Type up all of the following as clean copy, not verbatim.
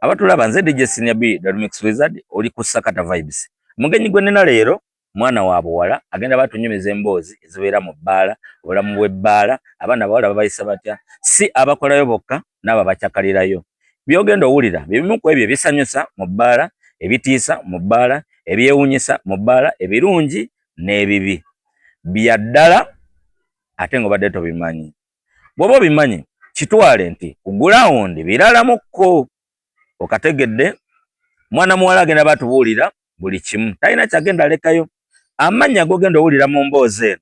Abatulaba, nze DJ Senior B, the Remix Wizard, oli ku Sakata Vibes. Mugenyi gwe nina leero mwana wa buwala, agenda batunyumiza emboozi ezibeera mu bbaala, obulamu bw'ebbaala, abaana bawala babayisa batya, si abakolayo bokka n'abo abakyakalirayo. By'ogenda owulira bibimu ku ebyo ebisanyusa mu bbaala, ebitiisa mu bbaala, ebyewuunyisa mu bbaala, ebirungi n'ebibi. Bya ddala ate ng'obadde tobimanyi. Bw'oba obimanyi, kitwale nti ku ground biralamukko. Okategedde? Mwana muwala agenda batubuulira buli kimu, talina kyagenda alekayo. Amannya g'ogenda owulira mu mboozi eno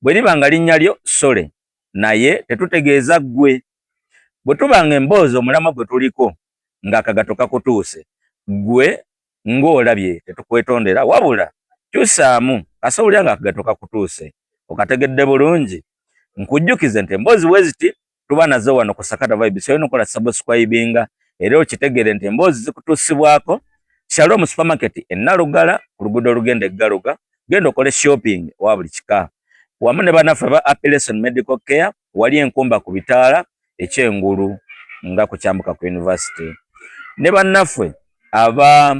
bwe liba nga linnya lyo sole, naye tetutegeeza ggwe. Bwe tuba nga emboozi omulamwa gwe tuliko ng'akagato kakutuuse, ggwe ng'olabye, tetukwetondera, wabula kyusaamu kasowulira ng'akagato kakutuuse. Okategedde bulungi? Nkujjukize nti emboozi bwe ziti tuba nazo wano ku Sakata Vibes. Olina okukola subscribinga era okitegere nti emboozi zikutuusibwako Shalom Supermarket e Nalugala ku luguudo olugenda e Garuga. Genda okole shopping owa buli kika, wamu ne bannaffe ba Appellation Medical Care, wali enkumba ku bitaala ekyengulu nga kukyambuka ku university, ne bannaffe aba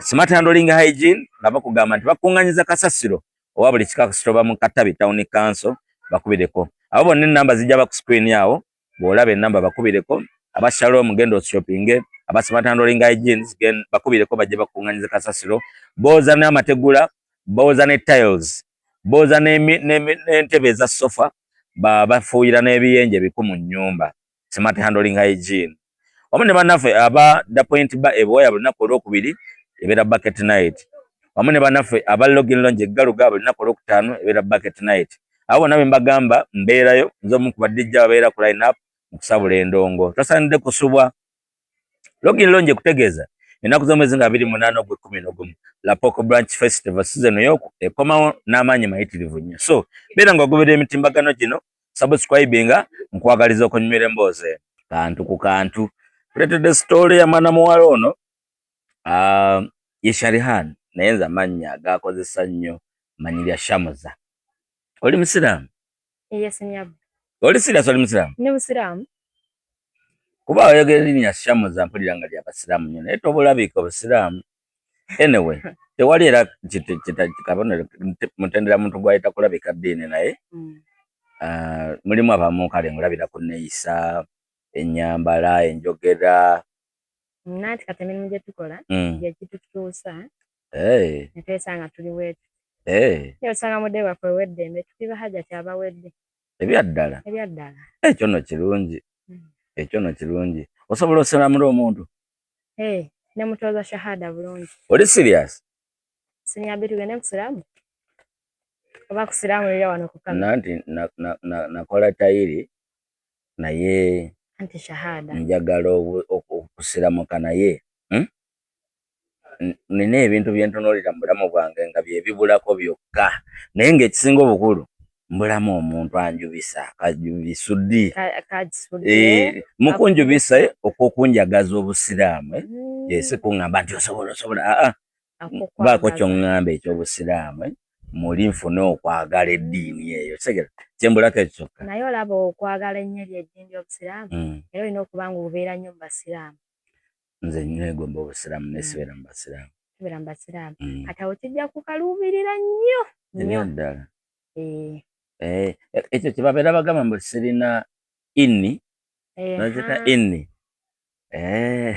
Smart Handling Hygiene nga bakugamba nti bakuŋŋanyiza kasasiro owa buli kika kasitoba mu Katabi Town Council. Bakubireko abo bonna, enamba zijja ba ku screen awo. Bw'olaba enamba, bakubireko. Aba Shalom, genda oshoppinge. Aba Smart Handling Hygiene bakubireko, bajje bakuŋŋanyiza kasasiro. Booza n'amategula, booza ne tiles, booza n'entebe eza sofa, bafuuyira n'ebiyenje ebiku mu nnyumba. Smart Handling Hygiene wamu ne bannaffe aba The Point Bar ebuwaya, buli lunaku olwokubiri ebeera bucket night, wamu ne bannaffe aba Login Lounge eggaluga, buli lunaku olwokutaano ebeera bucket night. Abo bonna be mbagamba mbeerayo nze omu ku badijja babeera ku line up mu kusabula endongo. Tosaanidde kusubwa. Login Lounge ekutegeeza ennaku z'omwezi nga 28 ogw'e-11, Lapoko Branch Festival season yoku ekomawo n'amaanyi mayitirivu nnyo. So beera ng'ogoberera emitimbagano gino, subscribinga. Nkwagaliza okunyumira emboozi eno kantu ku kantu. Tuleetedde story ya mwana muwala ono, ye Sharihan, naye nze amannya agakozesa nnyo manyi lya Shamuza. Oli musiraamu? Yes, nyabo. Oli serious, oli musiraamu? Ndi musiraamu. Kuba oyogera erinnya Shamuza, mpulira nga lya basiraamu nnyo, naye tobulabika obusiraamu. Anyway, tewali era kabonero mutendera muntu gwayita kulabika ddiini, naye mulimu abamu kale ng'olabira ku nneeyisa, ennyambala, enjogera. Nanti kati emirimu gye tukola gye gitutuusa ne twesanga tuli bwetu. Naye osanga mudde waffe ow'eddembe tuli bahajati abawedde. Ebyaddala? Ebyaddala. Ekyo nno kirungi. Ekyo nno kirungi. Osobola osiramula omuntu? Eh, ne mutooza shahada bulungi. Oli serious? Sinyambi, tugende kusiraamu oba kusiraamu lira wano ku kamera? Nanti nakola tayiri, naye Anti shahada. njagala okusiramuka, naye Nina ebintu bye ntunuulira mu bulamu bwange nga bye bibulako byokka, naye ng'ekisinga obukulu mbulamu omuntu anjubisa kajubisuddi. Kajisudde. Eh, mukunjubisa okw'okunjagaza obusiraamu, eh? Si kuŋŋamba nti osobola, osobola, aa, baako ky'oŋŋamba eky'obusiraamu, eh? Muli nfune okwagala eddiini eyo. Kitegeera kyembulako ekyo kyokka. Naye olaba okwagala ennyo eryo eddiini ly'obusiraamu, era olina okuba nga obeera nnyo mu basiraamu. Nze neegomba obusiraamu, nesibeera mu basiraamu. Tubeera mu basiraamu. Kati awo kijja kukaluubirira nnyo nnyo. Ebyaddala. Eh. Eh, ekyo kye babeera bagamba mbu sirina inni nozita inni. Eh,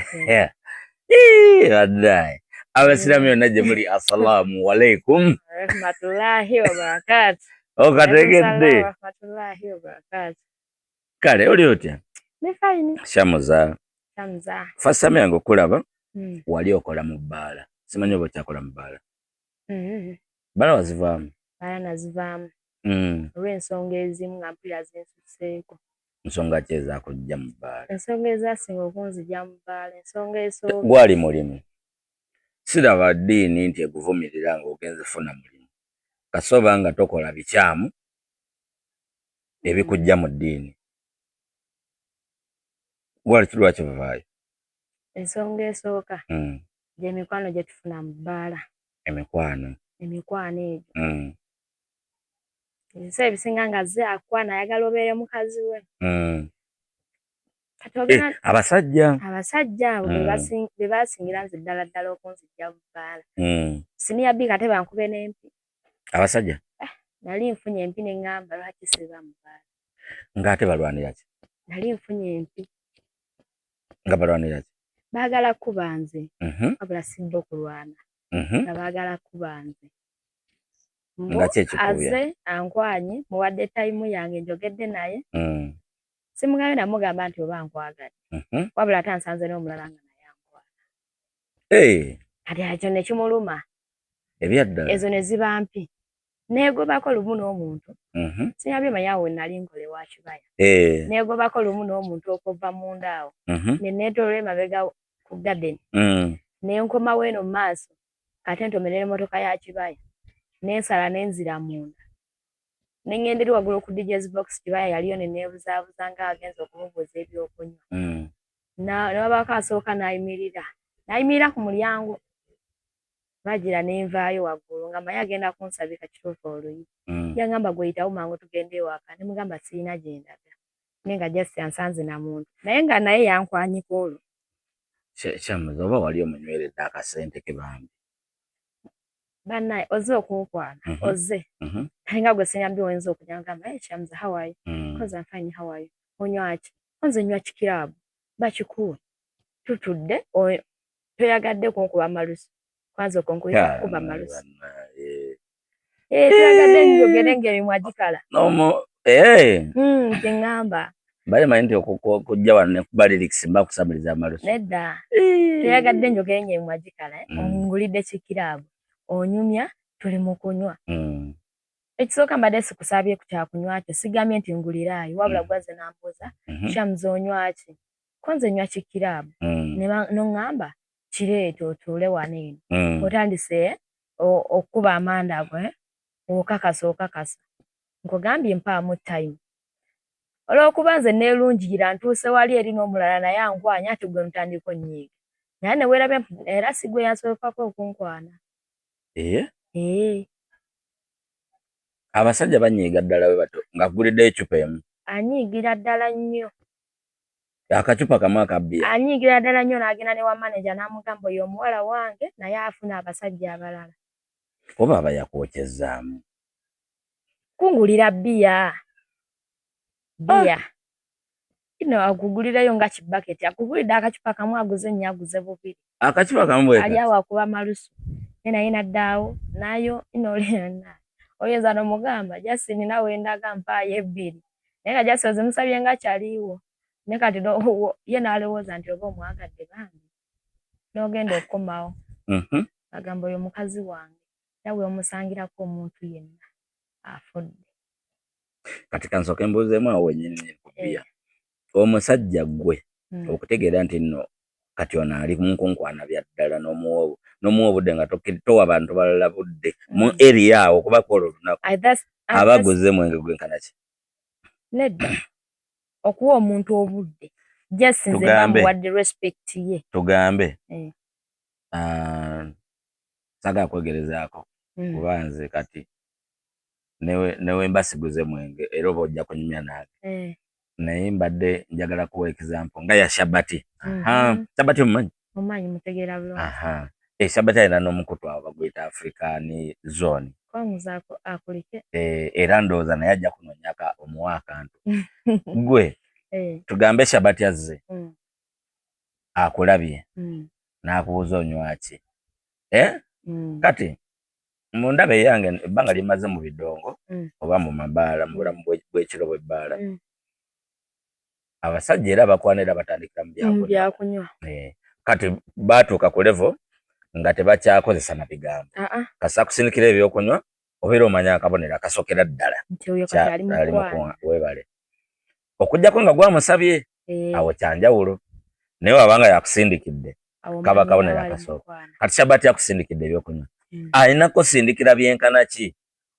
ii, wallahi abasiraamu yonna gye muli, assalaamu alaikum. Rahmatullahi wabarakatu. Okategedde? Rahmatullahi wabarakatu. Kale, oli otya? Ndi fine. Shamuza? Shamuza. First time yange okulaba, wali okola mu bbaala. Simanyi oba okyakola mu bbaala. Bbaala wazivaamu? Bbaala nazivaamu olw'ensonga ezimu nga mpulira zinsuseeko. Nsonga ki ezakujja mu bbaala? Ensonga ezasinga okunzija mu bbaala, ensonga esooka, Gwali mulimu. Siraba ddiini nti eguvumirira ng'ogenze funa mulimu, kasoba nga tokola bikyamu ebikujja mu ddiini. Gwali lwaki bavaayo? Ensonga esooka gy'emikwano gye tufuna mu bbaala. Emikwano? Emikwano egyo, ebiseera ebisinga nga azze akwana, ayagala obeere mukazi we. Eh, abasajja Abasajja abo be basingira nze ddala ddala okunzijja mu bbaala. Senior B, kate bankube n'empi. Abasajja? Ah, nali nfunye empi ne ŋŋamba, lwaki siba mu bbaala? Ng'ate balwanira ki? Nali nfunye empi. Nga balwanira ki? Baagala kuba nze. Wabula sibba okulwana. Nga baagala kuba nze. Nga ki ekikubya? Aze ankwanye, muwadde time yange, njogedde naye. Simugambye namugamba nti oba nkwagadde. Wabula ate ansanze n'omulala nga naye ankwana. Kati ekyo ne kimuluma. Ebyaddala? Ezo ne ziba mpi. Neegobako lumu n'omuntu. Sinyabye awo we nali nkola ewa Kibaya. Neegobako lumu n'omuntu okuva munda awo. Ne neetooloola emabega ku garden. Ne nkomawo eno mu maaso, kate ntomerera emmotoka ya Kibaya. Ne nsala ne nzira munda. Ne ŋŋenda eri waggulu ku DJ's box, Kibaya yaliyo, ne neebuzaabuza nga agenze okumubuuza ebyokunywa. Ne wabaako asooka n'ayimirira. N'ayimirira ku mulyango. Bagira ne nvaayo waggulu nga mmanyi agenda kunsabika kituufu oluyi. Yangamba, "Gwe yitawo mangu tugende ewaka." Ne mugamba sirina gye ndaga. Naye nga just ansanze na muntu. Naye nga naye yankwanyiko olwo. Kyamuze oba wali omunyweredde akasente ke bambi. Bannaye, ozze okunkwana. Ozze. Naye nga gwe Senior B oyinza okujja n'ogamba, "Hey Shamza, how are you?" "Cause I'm fine, how are you?" "Onywa ki?" "Nze nywa kikiraabu." Bakikuwe. Tutudde, toyagadde kunkuba malusu. Kwanza okwo nkuyita kukuba malusu. Eh, toyagadde njogere ng'emimwa gikala. Nomo eh. Kye ŋŋamba. Mbadde manyi nti okujja wano ne kuba lyrics mba kusabiriza amalusu. Nedda. Toyagadde njogere ng'emimwa gikala. Ongulidde kikiraabu. Onyumya, tuli mu kunywa. Ekisooka mbadde sikusabye ku kyakunywa kyo, sigambye nti nguliraayo, wabula gwazze n'ambuuza, "Shamza, onywa ki?" "Ko nze nywa kikiraabu." N'oŋŋamba kireete otuule wano eno. Otandise okukuba amanda ago, okakasa okakasa. Nkugambye mpaamu time. Olw'okuba nze neerungiira ntuuse wali eri n'omulala naye ankwanya, ate gwe notandika onnyiiga. Naye ne weerabira nti era si gwe yansookako okunkwana. Eh? Ee. Abasajja banyiiga ddala bwe batyo ng'akuguliddeyo eccupa emu? Anyiigira ddala nnyo. Akacupa kamu aka bbiya. Anyiigira ddala nnyo n'agenda ne wa manager n'amugamba, "Oyo omuwala wange naye afuna abasajja abalala." Oba aba yakwokyezaamu? Kungulira bbiya. Bbiya. Ino akugulirayo nga kibaketi, akugulidde akacupa kamu, aguze nnya, aguze bubiri. Akacupa kamu bwe Ali awo akuba malusu. Naye naye n'addaawo nayo ino olina oyinza n'omugamba just nina wendaga mpaayo ebbiri. Naye nga just ozimusabye nga kyaliiwo. Naye kati ye n'alowooza nti oba omwagadde bambi. N'ogenda okukomawo. Agamba oyo mukazi wange. Era bw'omusangirako omuntu yenna afudde. Kati kansooke mbuuzeemu awo wennyini ku bbiya. Omusajja ggwe okutegeera nti nno kati ono ali mu nkunkwana bya ddala, n'omuwa obudde nga towa bantu balala budde mu area awo kuba kwolwo olunaku, aba aguze mwenge gwenkana ki? Nedda. Okuwa omuntu obudde, just nze bamuwadde respect ye. Tugambe saagala kwegerezaako kuba nze kati newe mba siguze mwenge era oba ojja kunyumya nange. Naye mbadde njagala kuwa example nga ya Shabati. Shabati omumanyi? Mumanyi, mutegeera bulungi. Shabati alina n'omukutu awo baguyita African Zone. Kwamuzaako akulike. Era ndowooza naye ajja kunoonyaka omuwa akantu. Gwe tugambe Shabati azze akulabye n'akubuuza onywa ki? Kati mu ndaba eyange, ebbanga limaze mu bidongo oba mu mabaala, mu bulamu bw'ekiro bw'ebbaala, abasajja era bakwana era batandikira mu byakunywa. Kati baatuuka ku level nga tebakyakozesa na bigambo. Kasita akusindikira ebyokunywa, obeera omanya akabonero akasookera ddala weebale, okuggyako nga gwamusabye, awo kyanjawulo. Naye wabanga yakusindikidde, kaba kabonero akasooka. Kati Shabati akusindikidde ebyokunywa, alina kusindikira byenkana ki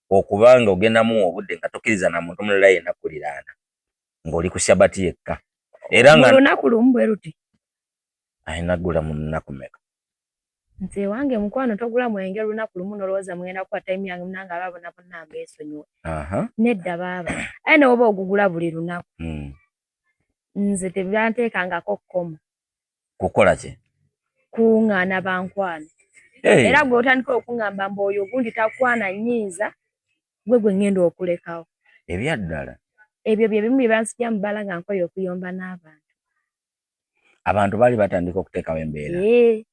okubanga ogenda muwa obudde nga tokkiriza na muntu mulala yenna kuliraana, ng'oli ku Shabati yekka? Era nga lunaku lumu bwe luti. Alina gula mu nnaku meka? Nze wange mukwano, togula mwenge lunaku lumu nolowooza mugenda kuwa time yange munange aba bonna bonna mbeesonyiwe. Nedda baaba, aye newoba ogugula buli lunaku. Nze tebyanteekangako kkomo. Kukola ki? Kuŋŋaana bankwana. Hey. Era gwe otandika okuŋŋamba mbu oyo gundi takwana nnyiiza, gwe gwe ŋŋenda okulekawo. Ebyaddala. Ebyo bye bimu bye banzigya mu bbaala nga nkooye okuyomba n'abantu. Abantu baali batandika okuteekawo embeera. Ee.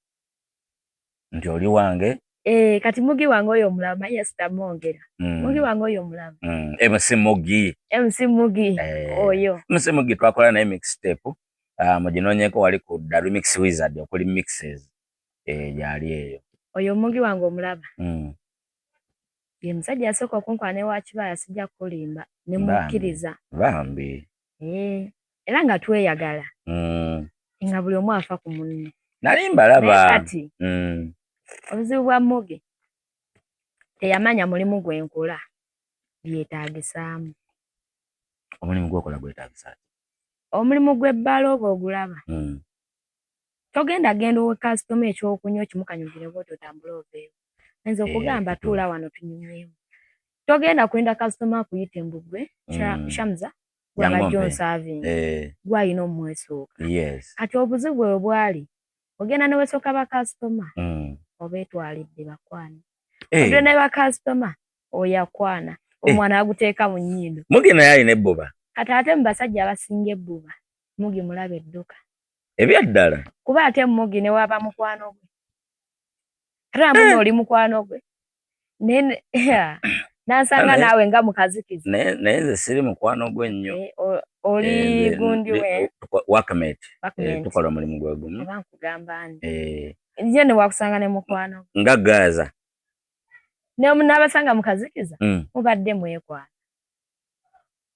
Nti oli wange. Ee, kati mugi wange oyo omulaba, manyi Esther mwongera. Mugi wange oyo omulaba. MC Mugi. MC Mugi oyo. MC Mugi twakola naye mixtape. Muginoonyeeko wali ku The Remix Wizard okuli mixes. Gyali eyo. Oyo mugi wange omulaba. Ye musajja yasooka okunkwana ewa Kibaaya, sijja kukulimba, ne mukkiriza. Bambi. Era nga tweyagala. Nga buli omu afa ku munne. Nali mbalaba. Naye kati obuzibu bwa Mugi teyamanya mulimu gwe nkola byetaagisaamu. Omulimu gw'okola gwetaagisa ki? Omulimu gw'ebbaala oba ogulaba. Togenda genda owe kasitoma ekyokunywa okimukanyugire bw'oti otambule oveewo. Nze okugamba tuula wano tunyumyemu. Togenda kulinda kasitoma akuyite mbu ggwe Shamza gw'abadde onservinga. Ggwe alina omwesooka. Kati obuzibu bwe bwali ogenda ne weesooka bakasitoma obeetwalidde bakwane. Ogenda ne bakasitoma oyo akwana omwana aguteeka mu nnyindo. Mugi naye alina ebbuba. Kati ate mu basajja abasinga ebbuba Mugi mulabe edduka. Ebyaddala. Kuba ate Mugi ne waba mukwano gwe. Ate amuno oli mukwano gwe. Nansanga naawe nga mukazikiza. Naye nze siri mukwano gwe nnyo. Oli gundi we. Workmate. Tukola omulimu gwe gumu. Oba nkugamba ani. Ye ne wakusanga ne mukwano gwe. Nga Gaza. Ne munaabasanga mukazikiza mubadde mwekwana.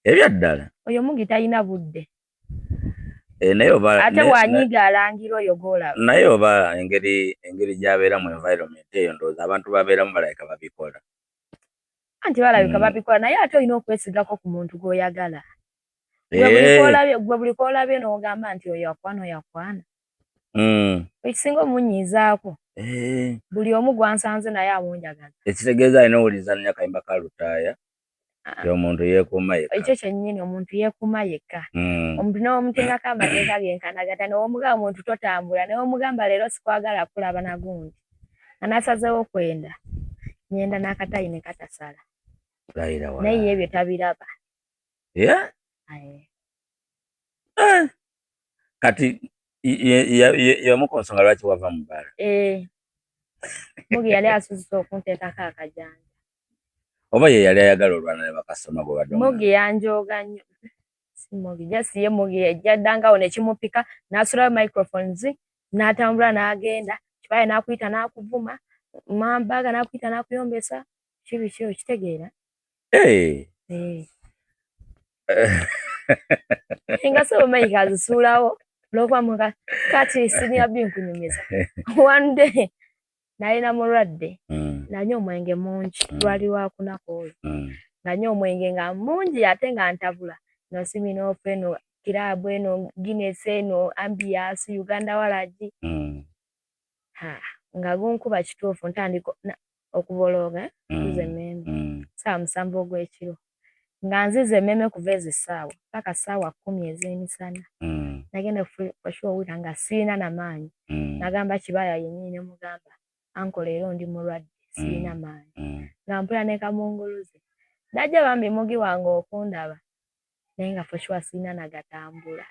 Ebyaddala. Oyo Mugi talina budde. Naye oba ate bw'anyiiga alangira oyo gw'olaba. Naye oba engeri gy'abeera mu environment eyo ndowooza abantu babeeramu balabika babikola. Anti balabika babikola naye ate olina okwesigako ku muntu gw'oyagala. Gwe buli k'olabye n'ogamba nti oyo akwana oyo akwana. Ekisinga omunyiizaako buli omu gwansanze naye amunjagaza. Ekitegeeza alina owuliriza nnyo akayimba ka Lutaaya. Omuntu yeekuuma yekka. Ekyo kyennyini omuntu yeekuuma yekka. Omuntu n'omuteekako amateeka genkana gatya n'omugamba omuntu totambula n'omugamba leero sikwagala kulaba na gundi. Nga nasazeewo kwenda ngenda n'akatayi ne katasala. Naye ye ebyo tabiraba. Kati y'omu ku nsonga lwaki wava mu bbaala. Mugi yali asusse okunteekako akajanja. Oba ye yali ayagala olwana ne bakasitoma gwe badde. Mugi yanjooga nnyo. Si Mugi, just ye Mugi yajjangawo ne kimupika n'asulayo microphones n'atambula n'agenda Kibaye n'akuyita n'akuvuma Mambaga n'akuyita n'akuyombesa kibi ki okitegeera. Nga sebo Mike azisuulawo olw'okuba muka kati senior B nkunyumiza. One day nalina mulwadde nanywa omwenge mungi lwali lwakuna ku olwo nanywa omwenge nga mungi ate nga ntabula no Smirnoff eno kiraabu eno Guinness eno ambiance Uganda waragi nga gunkuba kituufu ntandika okubolooga nziza emmeeme 7:00 ogw'ekiro nga nziza emmeeme kuva ezo essaawa paka 10:00 ez'emisana nagenda okuwulira nga sirina na maanyi nagamba Kibaaya yennyini ne mugamba uncle leero ndi mulwadde sirina maanyi nga mpulira ne kamunguluze najja bambi Mugi wange okundaba naye nga for sure sirina nagatambula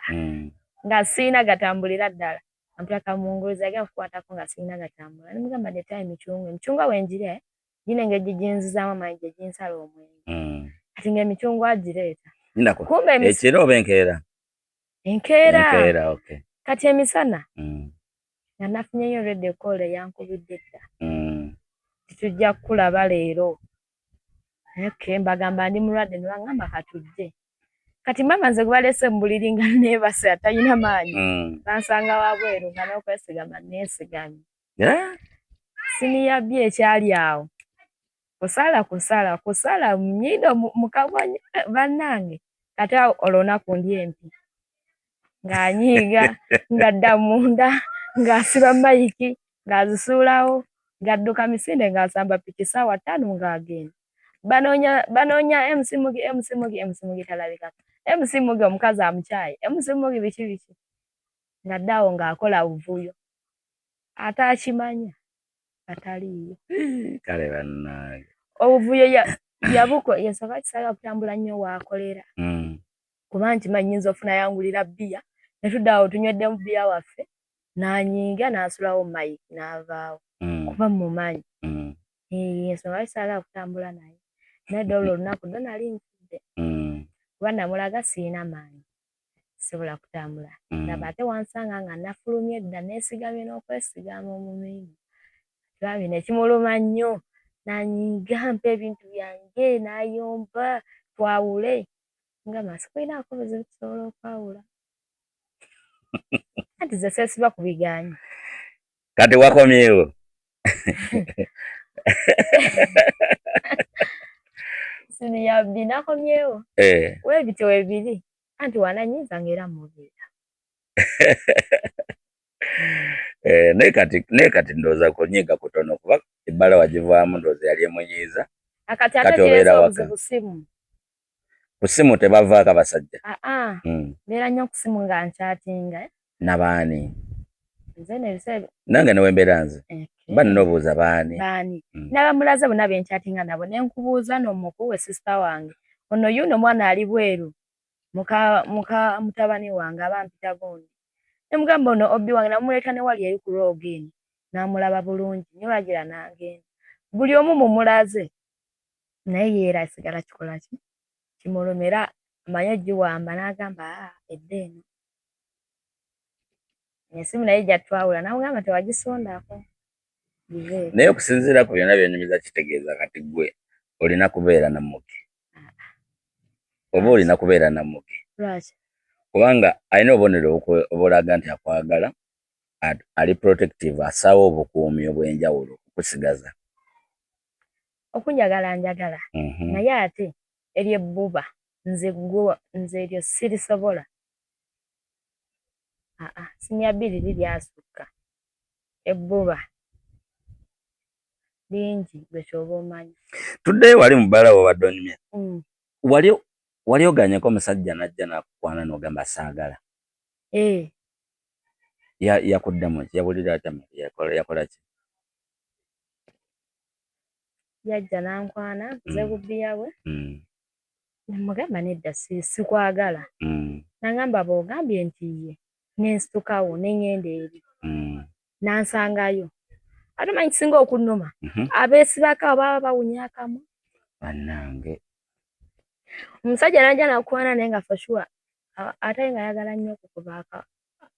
nga sirina gatambulira ddala mpulira kamunguluze agenda okukwatako nga sirina gatambula ne mugamba leetayo emicungwa emicungwa we ngirya gino engeri gye ginzizaamu amaanyi gye ginsala omwenge kati ng'emicungwa agireeta. Kumbe ekiro oba enkeera? Enkeera. Kati emisana nga nafunyeyo already call eyankubidde dda titujja kukulaba leero. Okay, mbagamba ndi mulwadde ne baŋŋamba katujje. Kati maama nze gwe baleese mu buliri nga neebase atalina maanyi bansanga wabweru nga n'okwesigama neesigamye. Senior B ekyali awo kusala kusala kusala nnyindo mu kamwa bannange kati awo olwo olunaku ndi empi ng'anyiiga ng'adda munda ng'asiba mayiki ng'azisuulawo ng'adduka misinde ng'asamba piki 5:00 ng'agenda. Banoonya banoonya MC Mugi MC Mugi MC Mugi talabikako. MC Mugi omukazi amukyaye, MC Mugi biki biki, ng'addaawo ng'akola buvuyo ate akimanya ataliiyo. Kale bannange, obuvuyo yabuko yensonga kisaga kutambula nnyo waakolera. Kuba nkimanyi nnyinza ofuna yangulira bbiya ne tudda awo tunyweddemu bbiya waffe n'anyiiga n'asulawo mayiki n'avaawo. Kuba mmumanyi. Ensonga lwaki saagala kutambula naye, naye olwo olunaku ddo nali nfudde. Kuba namulaga sirina maanyi, sisobola kutambula. Laba ate wansanga nga nafulumye dda neesigamye n'okwesigama omumiima. Bambi ne kimuluma nnyo n'anyiiga mpa ebintu byange n'ayomba twawule. Ngamba sikulinaako buzibu tusobola okwawula. Anti nze seesiba ku bigaanyi. Kati wakomyewo. Siniya bbi nakomyewo. Weebityo weebiri anti wananyiiza ng'era muviira. Naye kati ndowooza kunyiiga kutono kuba ebbala wagivaamu ndowooza yali emunyiiza. Kati ate kireese obuzibu simu. Ku simu tebavaako abasajja. Mbeera nnyo ku simu nga nkyatinga. Nabaani? Nze n'ebiseera Nange ne wembeera nze. Mba nina obuuza baani. Baani. N'abamulaze bonna be nkyatinga nabo ne nkubuuza n'omukuwe sisita wange. Ono yuno omwana ali bweru. Muka mutabani wange aba mpita gundi. Ne mugamba ono obbi wange namuleeta ne wali eri ku roogi eno. N'amulaba bulungi nnyo lwagira n'agenda. Buli omu mumulaze. Naye ye era asigala kikola ki? Kimuluma era amanyi ogiwamba n'agamba edda eno. Esimu naye ejja twawula n'amugamba tewagisondako. Naye okusinziira ku byonna by'onyumiza kitegeeza kati ggwe olina kubeera na Mugi. Oba olina kubeera na Mugi. Lwaki? Kubanga alina obubonero obulaga nti akwagala, ali protective, assaawo obukuumi obw'enjawulo okukusigaza. Okunjagala njagala. Naye ate eryo ebbuba nze eryo sirisobola. Siniya bbiri liryasukka. Ebbuba lingi gwe ky'oba omanyi. Tuddeyo wali mu bbaala w'obadde onyumya. Wali oganyeko omusajja n'ajja n'akukwana n'ogamba saagala? Yakuddamu ki? Yawulira atya? Yakola ki? Yajja n'ankwana nze bubbiya bwe. Ne mugamba nedda sikwagala. N'angamba bw'ogambye nti ye ne nsitukawo ne ŋŋenda eri. N'ansangayo. Ate omanyi kisinga okunnuma? Abeesibako abo baba bawunya akamwa. Bannange. Omusajja n'ajja n'akukwana naye nga for sure ate ng'ayagala nnyo okukuba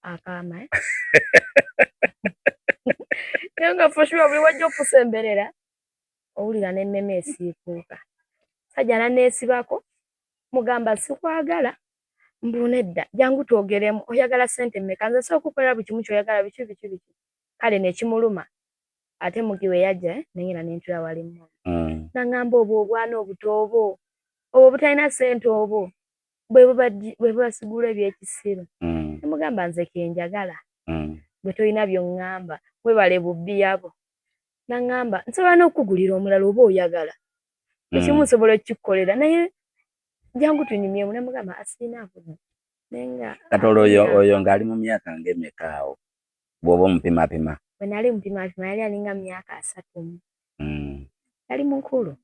akaama. Naye nga for sure buli w'ajja okukusemberera owulira n'emmeme esiikuuka. Omusajja n'anneesibako mugamba sikwagala mbu nedda jangu twogeremu oyagala ssente mmeka nze nsobola okukukolera buli kimu ky'oyagala biki biki biki. Kale ne kimuluma ate Mugi we yajja ne ngenda ne ntuula wali mu. N'aŋŋamba obwo obwana obuto obwo obwo obutalina ssente obwo bwe bubasigula eby'ekisiru. Ne mugamba nze kye njagala bwe tolina by'oŋŋamba weebale bubbiya bwo. N'aŋŋamba nsobola n'okukugulira omulala oba oyagala. Ekimu nsobola okukikukolera naye jangu tunyumyemu ne mugamba sirina budde. Naye nga Kati olwo oyo ng'ali mu myaka ng'emeka awo bw'oba omupimaapima? Bwe nali mupimaapima yali alinga mu myaka 30. Yali mukulu.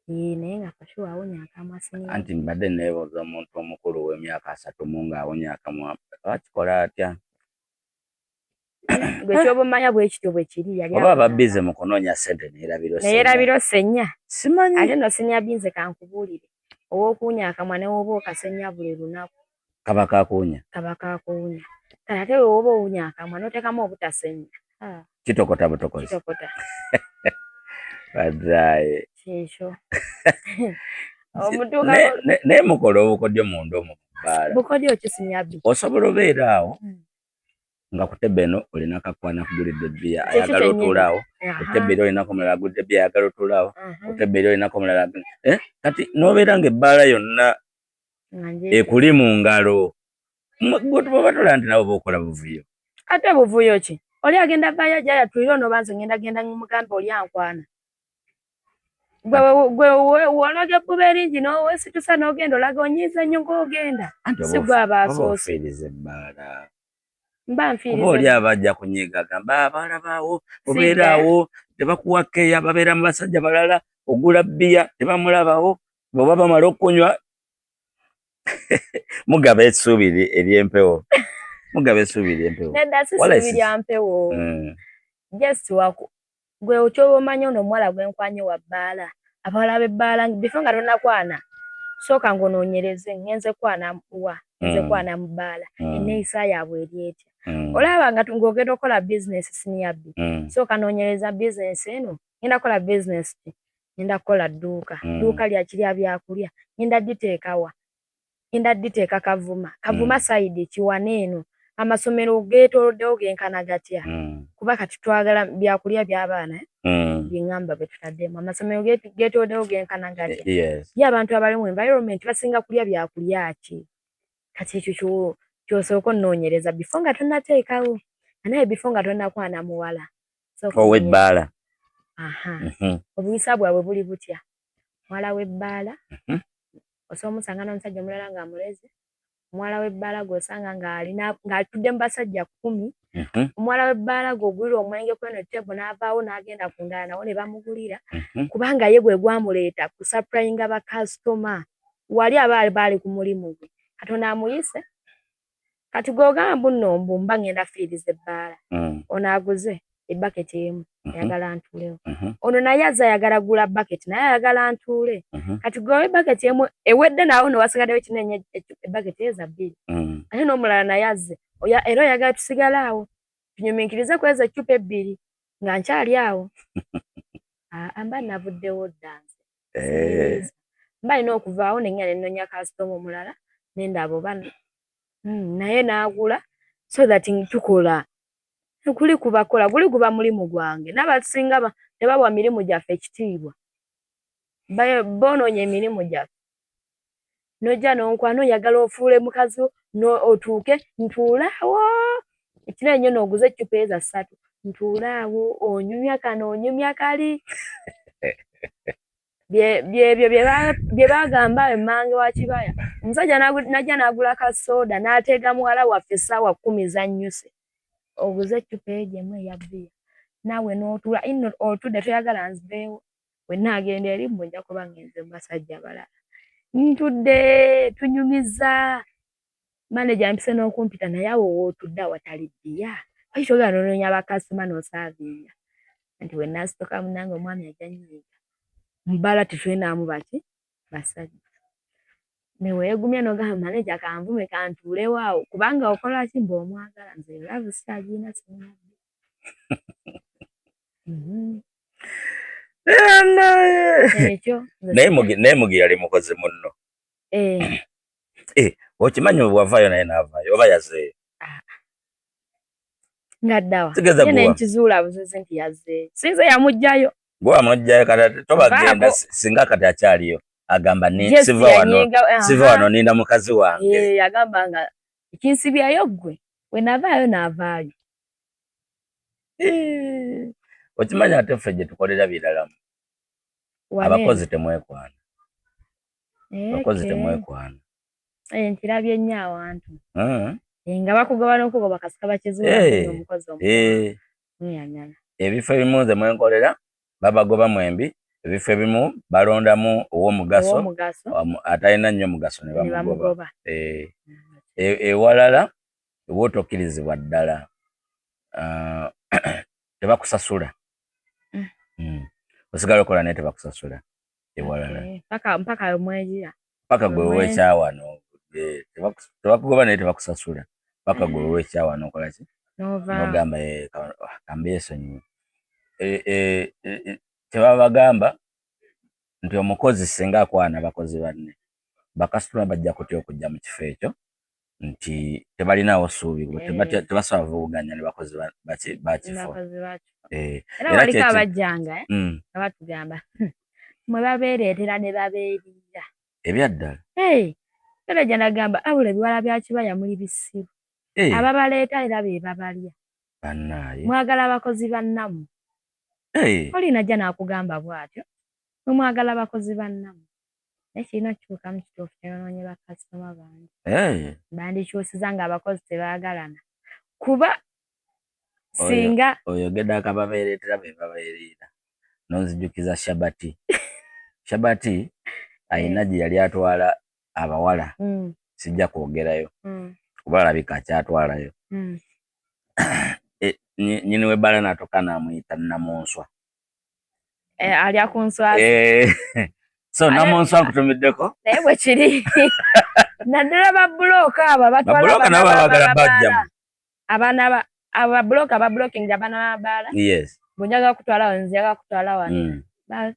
Naye nga for sure awunya akamwa siniya. Anti mbadde neebuuza omuntu omukulu ow'emyaka 30 ng'awunya akamwa akikola atya? Gwe ky'oba omanya bwe kityo bwe kiri yali oba aba busy mu kunoonya ssente neerabira neerabira osenya. Simanyi. Ate nno siniya binze kankubuulire ow'okuwunya akamwa ne w'oba okasenya buli lunaku. Kaba kakuwunya. Kaba kakuwunya. Kale ate bwe woba owunya akamwa n'oteekamu obutasenya. Kitokota butokozi. Kitokota. Badaaye. Kyekyo. Naye mukola obukodyo munda omwo mu bbaala. Bukodyo ki siniya bbi? Osobola obeera awo nga ku tebe eno olina kakwana akugulidde ebbiya ayagala otuule awo, ku tebe eri olinako omulala agudde ebbiya ayagala otuule awo, ku tebe eri olinako omulala kati n'obeera ng'ebbaala yonna ekuli mu ngalo. Gwe bw'oba tolaba nti naawe oba okola buvuyo. Ate buvuyo ki? Oli agenda vaayo ajja ayatulire ono oba nze ngenda genda mugambe oli ankwana. Gwe wonoga ebbuba eringi n'owesitusa n'ogenda olaga onyiiza nnyo ng'ogenda. Si gwe aba asoose. Ofiiriza ebbaala. Mba nfiiriza. Oba oli aba ajja kunyiiga agamba abaala baawo obeera awo tebakuwa keya, babeera mu basajja balala, ogula bbiya tebamulabawo, bw'oba bamala okunywa mugaba essuubi ery'empewo, mugaba essuubi ery'empewo. Nedda, si ssuubi lya mpewo. Just waku gwe kyoba omanyi ono omuwala gwe nkwanye wa bbaala, abawala b'ebbaala before nga tonnakwana sooka ng'onoonyereze, ngenze kwana wa, ngenze kwana mu bbaala, enneeyisa yaabwe eri etya. Olaba nga ng'ogenda okukola bizinesi, senior B, sooka noonyereza bizinesi eno, ngenda kukola bizinesi ki, ngenda kukola dduuka, dduuka lya ki, lya byakulya, ngenda dditeeka wa, ngenda dditeeka Kavuma, Kavuma side ki, wano eno amasomero geetooloddewo genkana gatya, kuba kati twagala byakulya by'abaana bye ŋŋamba bye tutaddemu, amasomero geetooloddewo genkana gatya, ye abantu abali mu environment basinga kulya byakulya ki. Kati ekyo ky'osooka onoonyereza before nga tonnateekawo, naye before nga tonnakwana muwala. Ow'ebbaala. Obuyisa bwabwe buli butya, muwala w'ebbaala osobola omusanga n'omusajja omulala ng'amuleze, omuwala w'ebbaala gw'osanga ng'alina ng'atudde mu basajja 10, omuwala w'ebbaala gw'ogulira omwenge kw'eno table n'avaawo n'agenda ku ndala nawo ne bamugulira, kubanga ye gwe gwamuleeta kusupplyinga bakasitoma, wali aba baali ku mulimu gwe, Katonda amuyise. Kati gw'ogamba mbu nno mbu mba ngenda fiiriza ebbaala, ono aguze ebbaketi emu ayagala ntuulewo, ono naye azze ayagala gula baketi naye ayagala ntuule. Kati gwe ebbaketi emu ewedde naawe no wasigaddeyo kinene ebbaketi eza 2, ate n'omulala naye azze era oyagala tusigale awo tunyumiikirize ku ezo eccupa 2 nga nkyali awo. Mba navuddewo dda nze, mba nina okuvaawo ne ngenda ne nnoonya kasitoma omulala ne ndaba oba naye n'agula so that tukola. Guli kubakola, guli guba mulimu gwange, n'abasinga tebawa mirimu gyaffe ekitiibwa, boonoonya emirimu gyaffe. N'ojja n'onkwana oyagala ofuule mukazi wo otuuke ntuule awo ekinene nnyo n'oguze eccupa ezo 3, ntuule awo onyumya kano onyumya kali. Byebyo bye bagamba emmange wa Kibaya. Omusajja n'ajja n'agula ka sooda n'ateega muwala waffe essaawa 10 zannyuse. Oguze eccupa egyo emu eya bbiya naawe n'otuula inno otudde toyagala nziveewo, bwe nnaagenda eri mbu nja kuba ngenze mu basajja balala. Ntudde tunyumiza, maneja ampise n'okumpita naye awo w'otudde awatali bbiya lwaki toyagala n'onoonya bakasitoma n'osaavinga. Anti bwe nnaasituka munnange omwami ajja nnyiiga, mu bbaala tetulinamu baki basajja. Ne weegumya n'ogamba maneja kanvume kantuulewo awo kubanga okola ki mbu omwagala, nze love sikyagirina sirina. Ekyo. Naye Mugi yali mukozi munno. Okimanyi bw'avaayo naye n'avaayo oba yazzeeyo? Nga ddawa? Ye ne nkizuula buzuuzi nti yazzeeyo. Si nze yamuggyayo. Gwe wamuggyayo kati tobagenda singa kati akyaliyo agamba siva wano, siva wano ninda mukazi wange. Yagamba nga ekinsibyayo ggwe, bwe navaayo n'avaayo. Okimanyi ate ffe gye tukolera biralamu. Abakozi temwekwana. Abakozi temwekwana. Nkirabye nnyo awantu. Nga bakugoba n'okugoba kasita bakizuula omukozi omunyanyala. Ebifo ebimu nze mwenkolera babagoba mwembi, ebifo ebimu balondamu ow'omugaso atalina nnyo mugaso ne bamugoba. Ewalala w'otokkirizibwa ddala tebakusasula. Osigala okola naye tebakusasula ewalala. Mpaka mwegira. Paka gwe weekyawa tebakugoba naye tebakusasula paka gwe weekyawa n'okola ki n'ogamba kambeesonyiwe. Tebabagamba nti omukozi singa akwana abakozi banne bakasitoma bajja kutya okujja mu kifo ekyo nti tebalinawo ssuubi tebasobola kuvuganya ne bakozi bakifo. Era waliko abajjanga nga batugamba mwe babeereetera ne babeeriira. Ebyaddala. Era gye nagamba abula ebiwala bya Kibaya muli bisiru. Ababaleeta era be babalya. Bannaaye. Mwagala abakozi bannammwe. Oli najja n'akugamba bw'atyo. Mwe mwagala bakozi bannammwe, naye kirina okukyukamu. Kituufu, kyonoonye bakasitoma bange. Bandikyusiza ng'abakozi tebaagalana, kuba singa Oyogedde akababeereetera be babeereera, nonzijukiza Shabati. Shabati ayina gye yali atwala abawala. Sijja kwogerayo kuba alabika akyatwalayo. Nyini w'ebbaala n'atuuka n'amuyita Namunswa. Alya ku nswa. So Namunswa, nkutumiddeko. Naye bwe kiri, naddala babulooka abo abatwala. Babulooka nabo baagala bajjamu. Abaana ba abo babulooka babulokinga abaana b'amabaala. Bwe njagala kutwala wano, njaga kutwala wano.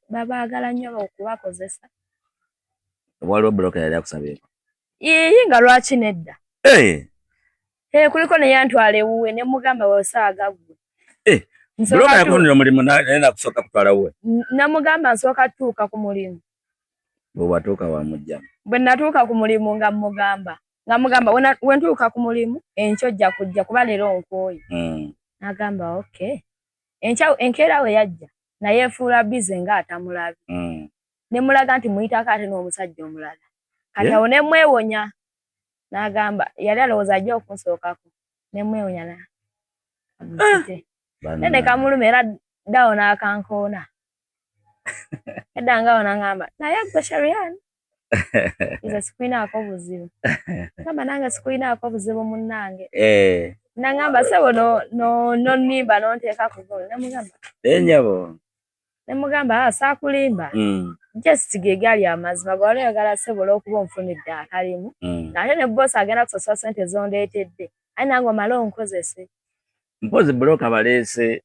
Babaagala nnyo okubakozesa. Waliwo bulooka yali akusabyeko? Yiyi, nga lwaki nedda? Kuliko neyantwala ewuwe ne mugamba, "Wesaaga ggwe." Bulooka yakufunira omulimu naye nakusooka kutwala wuwe? Namugamba nsooka tutuuka ku mulimu. Bwe watuuka wamugjamu? Bwe natuuka ku mulimu nga mugamba, "We ntuuka ku mulimu enkya ojja kujja, kuba leero nkooye." N'agamba, "Okay." Enkya enkeera we yajja, naye efuula busy ng'atamulabye. Ne mulaga nti muyitako ate n'omusajja omulala. Kati awo ne mwewonya, n'agamba yali alowooza ajja okunsookako, ne mwewonya na amukite. Naye ne kamuluma era ddawo n'akankoona. Edda ngaawo n'aŋŋamba, "Naye ggwe Sharian, nze sikulinaako buzibu." Gamba, "Nange sikulinaako buzibu, munnange." N'aŋŋamba, "Ssebo, nonnimba n'onteeka ku golo." Ne mugamba, Naye nnyabo. Ne mugamba, "Ah, saakulimba. Just ge gali amazima. Gwe wali oyagala ssebo olw'okuba onfunidde akalimu. Ate ne boosi agenda kusasula ssente z'ondeetedde. Aye nange omale onkozese." Mpozi bulooka baleese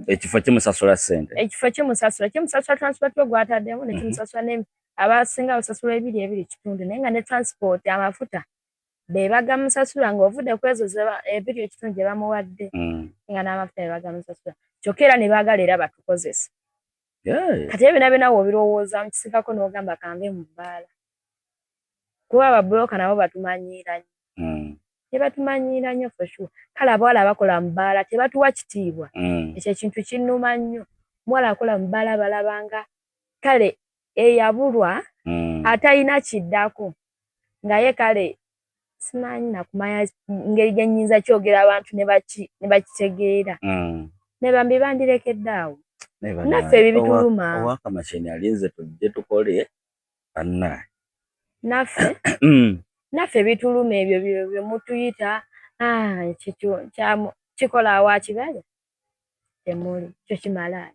ekifo kimusasula ssente. Ekifo kimusasula transport we gw'ataddemu ne kimusasula ne abasinga basasula ebiri ebiri kitundu, naye nga ne transport, amafuta be bagamusasula ng'ovudde ku ezo ebiri ekitundu gye bamuwadde, nga n'amafuta be bagamusasula, kyokka era ne baagala era batukozese. Kati ebyo byonna byonna w'obirowooza mukisikako n'ogamba, "Kanve mu bbaala," kuba ababulooka nabo batumanyiira nnyo. Tebatumanyiira nnyo for sure. Kale abawala abakola mu bbaala tebatuwa kitiibwa. Ekyo ekintu kinnuma nnyo. Omuwala akola mu bbaala balabanga kale eyabulwa, atalina kiddako, nga ye kale simanyi nakumanya ngeri gye nnyinza kyogera abantu ne bakitegeera. Ne bambi bandirekedde awo. Naye Naffe ebyo bituluma. Owakamasheni alinze tujje tukole, bannaye. Naffe naffe bituluma ebyo bye mutuyita. Ah, ekyo kikola awa kibaya temuli kyo kimalaaya.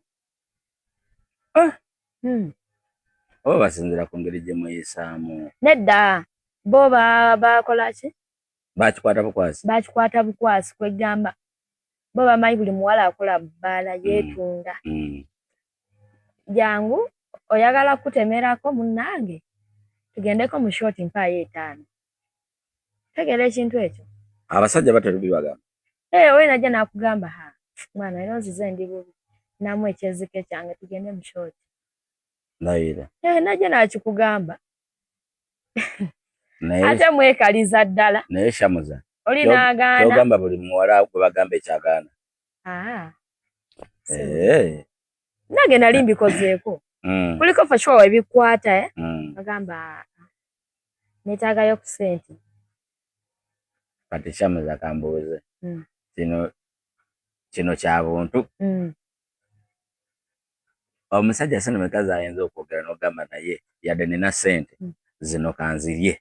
Oba basinziira ku ngeri gye muyisaamu? Nedda, bo bakola ki? Bakikwata bukwasi. Bakikwata bukwasi. Kwegamba bo bamanyi buli muwala akola bbaala yeetunda. Jangu, oyagala kutemerako munnange, tugendeko mu short, mpaayo 5. Tegeera ekintu ekyo. Abasajja batera bibagamba. Eh, oyo najja n'akugamba, "Ha mwana, era onzize ndi bubi, namu ekyezike kyange, tugende mu short." Ndayira? Eh, najja n'akikugamba. Ate mwekaliza ddala. Naye Shamuza, Oli n'agaana. Kyogamba buli muwala gwe bagamba ekyagaana? Ah. Nange nali mbikozeeko. Kuliko for sure ebikwata, eh? Bagamba, "Neetaagayo ku ssente." Kati Shamuza, kambuuze. Kino kya buntu. Omusajja sente meka zayinza okwogera n'ogamba, "Naye yadde nina ssente zino, kanzirye"?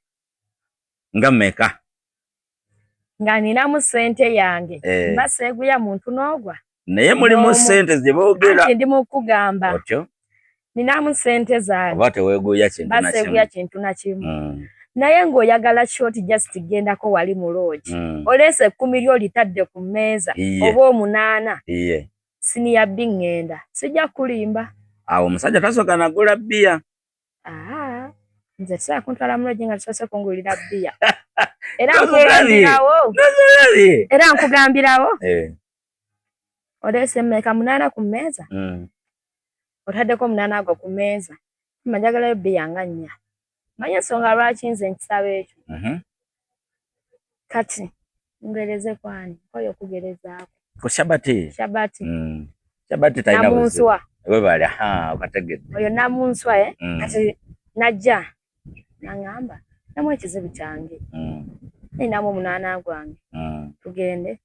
Nga meka? Nga ninamu ssente yange, mba seeguya muntu n'ogwa. Naye mulimu ssente ze boogera. Anti ndi mu kugamba. Otyo. Ninamu ssente zange. Oba teweeguya kintu na Mba seeguya kimu. Kintu na kimu. Naye ng'oyagala short, just gendako wali mu lodge. Oleese 10 lyo litadde ku mmeeza, oba 8. Siniya bbi, ŋŋenda, sijja kulimba. Awo omusajja tasooka nagula bbiya. Aa, nze tusobola kuntwala mu lodge nga tusoose kungulira bbiya. Era nkugambirawo. Nozolabye. Era nkugambirawo. Oleese mmeka? 8 ku mmeeza. Otaddeko 8 ago ku mmeeza. Ma njagalayo bbiya nga nnya. Manyi ensonga lwaki nze nkisaba ekyo? Kati ngereze kwani? Nkoye okugerezaako. Ku Shabati. Shabati. Shabati talina buzibu. Namunswa. Webale, ha, okategedde. Oyo Namunswa, eh? Kati najja naŋŋamba namu ekizibu kyange, ninamu omunaana gwange, tugende.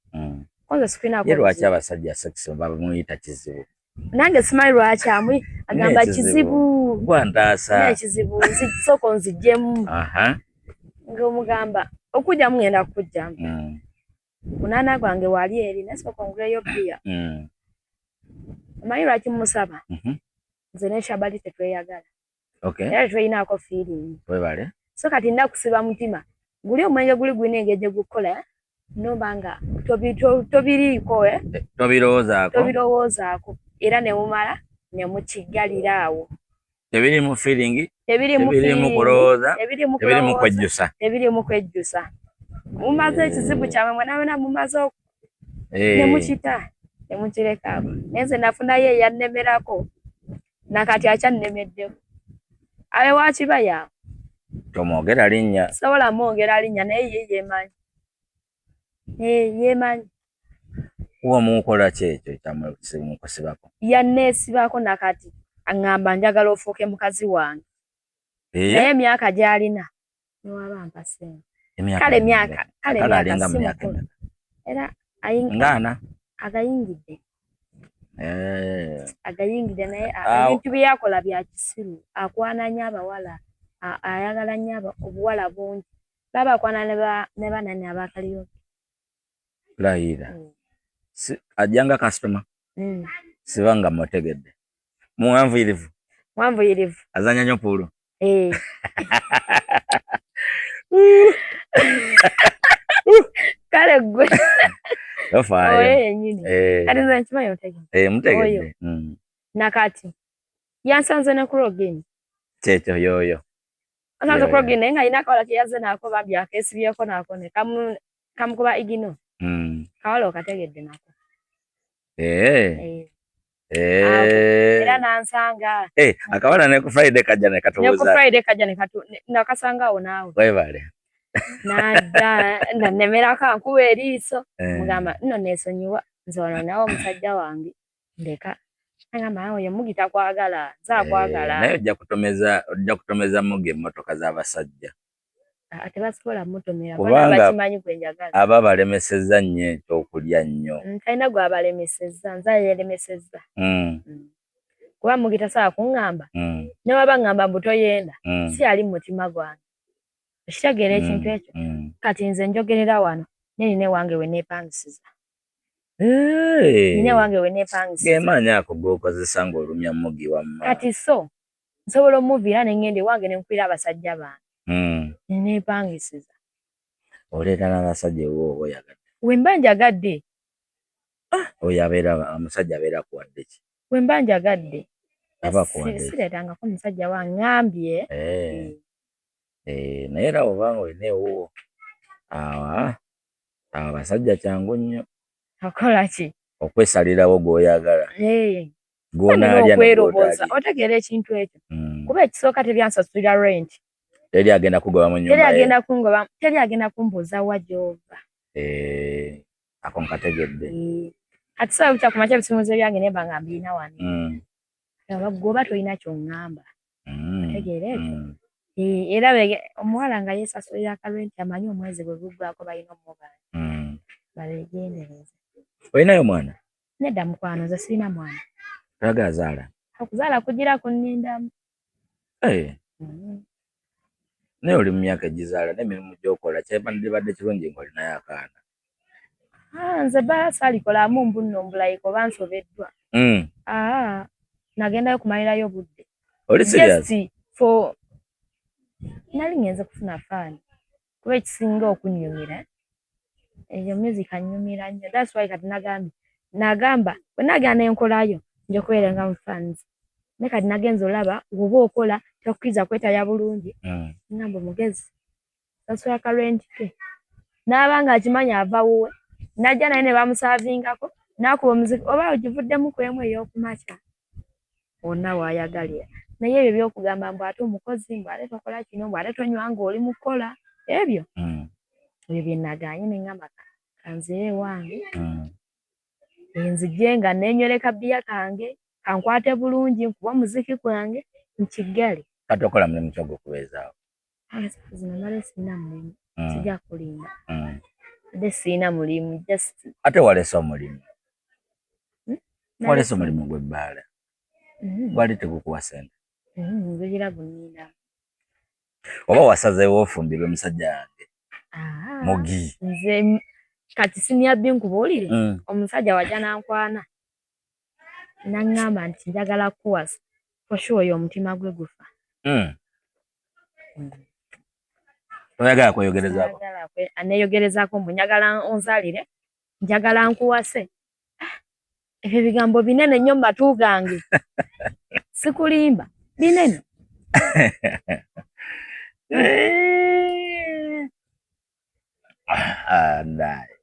Konze sikwinaako. Ye lwaki abasajja sex bamuyita kizibu? Nange simanyi lwaki amwe agamba kizibu. Gwantaasa. Ekizibu sooka onzijjemu. Ng'omugamba okujjamu, ngenda kukujjamu. Munaana gwange wali eri, naye sooka onguleyo bbiya. Omanyi lwaki musaba? Nze ne Shabali tetweyagala. Era tetweyinaako feeling. Webale. So kati nina kusiba mutima guli, omwenge guli gulina engeri gye gukola noba nga tobiriiko, eh? Tobirowoozaako. Tobirowoozaako, era ne mumala ne mukiggalira awo. Tebirimu feeling. Tebirimu. Tebirimu kulowooza. Tebirimu. Tebirimu kwejjusa. Tebirimu kwejjusa. Mumaze ekizibu kyammwe mwenawena, mumaze ne mukita ne mukireka awo. Naye nze nafunayo eyannemerako, nakati akyannemeddeko, abe wakibaya. Tomwogera linnya. Sobola mwogera linnya, naye ye yemanyi, yemanyi. Omukola ki ekyo kyamukusibako? Yanneesibako, nakati aŋŋamba njagala ofuuke mukazi wange. Naye emyaka gy'alina, newaba mpa ssente, kale myaka, kale myaka si mukulu era. Ngaana. Agayingidde. Agayingidde, naye ebintu bye yakola bya kisiru. Akwana nnyo abawala, ayagala nnyo obuwala bungi, baba akwana ne banani abakaliyoke. Layira. Ajjanga kasitoma. Siba nga mutegedde, muwanvuyirivu. Muwanvuyirivu. Azanya nnyo pool. Eh. Kale gwe. Tofaayo. Oyo yennyini. Kati nze nkimanyi otegedde. Eh, mutegedde. Nakati yansanze ne kurogini. Kyekyo, yoyo. Ansanze kurogini, naye nga alina akawala keyazze nako, bambi akeesibyeko nako ne kamukuba igino. Kawala okategedde nako. Eh. Era nansanga. Akawala ne ku Friday kajja ne ne ku katubuuza. Friday kajja ne katu nakasanga awo naawe. Webale. Nadda nanemerako, ankuba eriiso. Mugamba nno neesonyiwa, nze wano nawe omusajja wange ndeka. Agamba oyo Mugi takwagala, nze akwagala. Naye ojja kutomeza Mugi emmotoka z'abasajja. Ah, tebasobola mutomera. Kubanga bakimanyi gwe njagala. Aba balemesezza nnyo ekyokulya nnyo. Talina gwabalemesezza, nze yeeremesezza. Kuba Mugi tasobola kuŋŋamba, ne waba ŋŋamba mbu toyenda, si ali mu mutima gwange. Okitegeera ekintu ekyo? Kati nze njogerera wano, naye nina ewange we neepangisiza. Nina ewange we neepangisiza. Gemaanyi ako g'okozesa ng'olumya Mugi wamma. Kati so nsobola omuviira ne ŋŋenda ewange ne nkwira abasajja bange. Neepangisiza. Oleeta n'abasajja ewuwo oba oyagadde? We mba njagadde. Oyo abeera omusajja abeera akuwadde ki? We mba njagadde. Aba akuwadde ki? Sireetangako musajja wange, ŋŋambye. Naye era bw'oba nga olina ewuwo, awo abasajja kyangu nnyo. Okola ki? Okwesalirawo gw'oyagala. Gw'onaalya. Okwerobooza, otegeera ekintu ekyo? Kuba ekisooka teryansasulira rent. Teri agenda kugoba mu nyumba. Teri agenda kungoba, teri agenda kumbuuza wa gy'ova. Ako nkategedde. Kati saawa bukya kumakya ebisumuuzo byange nemba nga mbirina wano. Gwoba tolina ky'oŋŋamba. Otegeera ekyo? Era omuwala nga yeesasulira akarenti, amanyi omwezi bwe guggwaako balina omubanja. Babeegendereze. Olinayo omwana? Nedda mukwano, nze sirina mwana. Toyagala zaala? Okuzaala kugira kunnindamu. Naye oli mu myaka egizaala n'emirimu gy'okola, kyandibadde kirungi ng'olinayo akaana. Nze bbaala saalikolamu mbu nno mbulayika oba nsobeddwa. Nagendayo kumalirayo budde. Oli serious? Just for nali ngenze kufuna fun, kuba ekisinga okunnyumira eyo music annyumira nnyo. That's why kati nagambye, nagamba bwe nagenda nenkolayo nja kubeeranga mu fans, naye kati nagenze olaba bw'oba okola takukkiriza kwetaya bulungi. Ngamba omugezi sasula ka rent ke, n'aba nga akimanyi ava wuwe, najja naye ne bamusaavingako, n'akuba omuziki oba ogivuddemu ku emu ey'okumakya wonna w'ayagalira. Naye ebyo by'okugamba mbu ate omukozi, mbu ate tokola kino, mbu ate tonywa ng'oli mu kukola, ebyo ebyo bye nagaanye, ne ŋŋamba kanzire ewange, nzije nga neenywera kabbiya kange. Kankwate bulungi, nkuba omuziki gwange nkiggale. Kati okola mulimu ki ogw'okubeezaawo? Zino mbadde sirina mulimu. Sijja kulimba. Mbadde sirina mulimu, just Ate walese omulimu? Walese omulimu gw'ebbaala? Gwali tegukuwa ssente? Nzigira guninda. Oba wasazeewo ofumbirwe musajja wange mugi? Nze kati Senior B, nkubuulire. Omusajja wajja nankwana, naŋŋamba nti njagala kukuwasa, for sure oyo omutima gwe gufa. Toyagala kweyogerezaako? Neeyogerezaako mbu njagala onzaalire, njagala nkuwase. Ah, ebyo ebigambo binene nnyo mu matu gange, sikulimba, binene. Ah, naye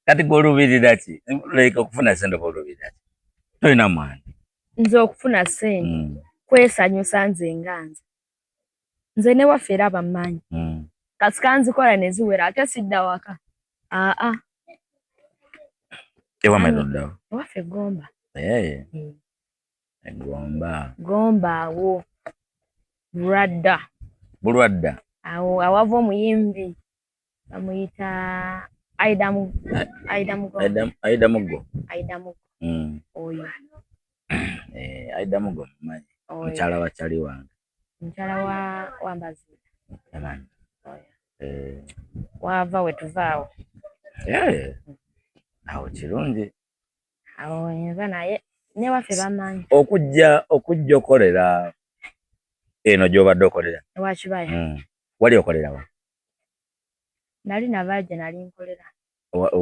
kati gwe oluubirira ki? Like okufuna ssente oba oluubirira ki? Tolina mwana. Nze okufuna ssente kwesanyusa nze nga nze. Nze newaffe era bammanyi. Kasika nzikola ne ziwera, ate sidda waka, aa. Ewamwe noddawo? Ewaffe Gomba. Egomba. Gomba awo Bulwadda. Bulwadda. Awo awava omuyimbi bamuyita Aida, Aida Mugo. Aida Mugo. Aida Mugo. Oyo. Eh, Aida Mugo mumanyi. Mukyala wa kyali wange. Mukyala wa Wambazi. Amanyi. Oyo. Eh. Wava wetuvaawo. Eh. Awo kirungi. Awo nva, naye newaffe bamanyi. Okujja okolera eno gy'obadde okolera? Ewakibaya. Wali okolera wa? Nali nava gye nali nkolera.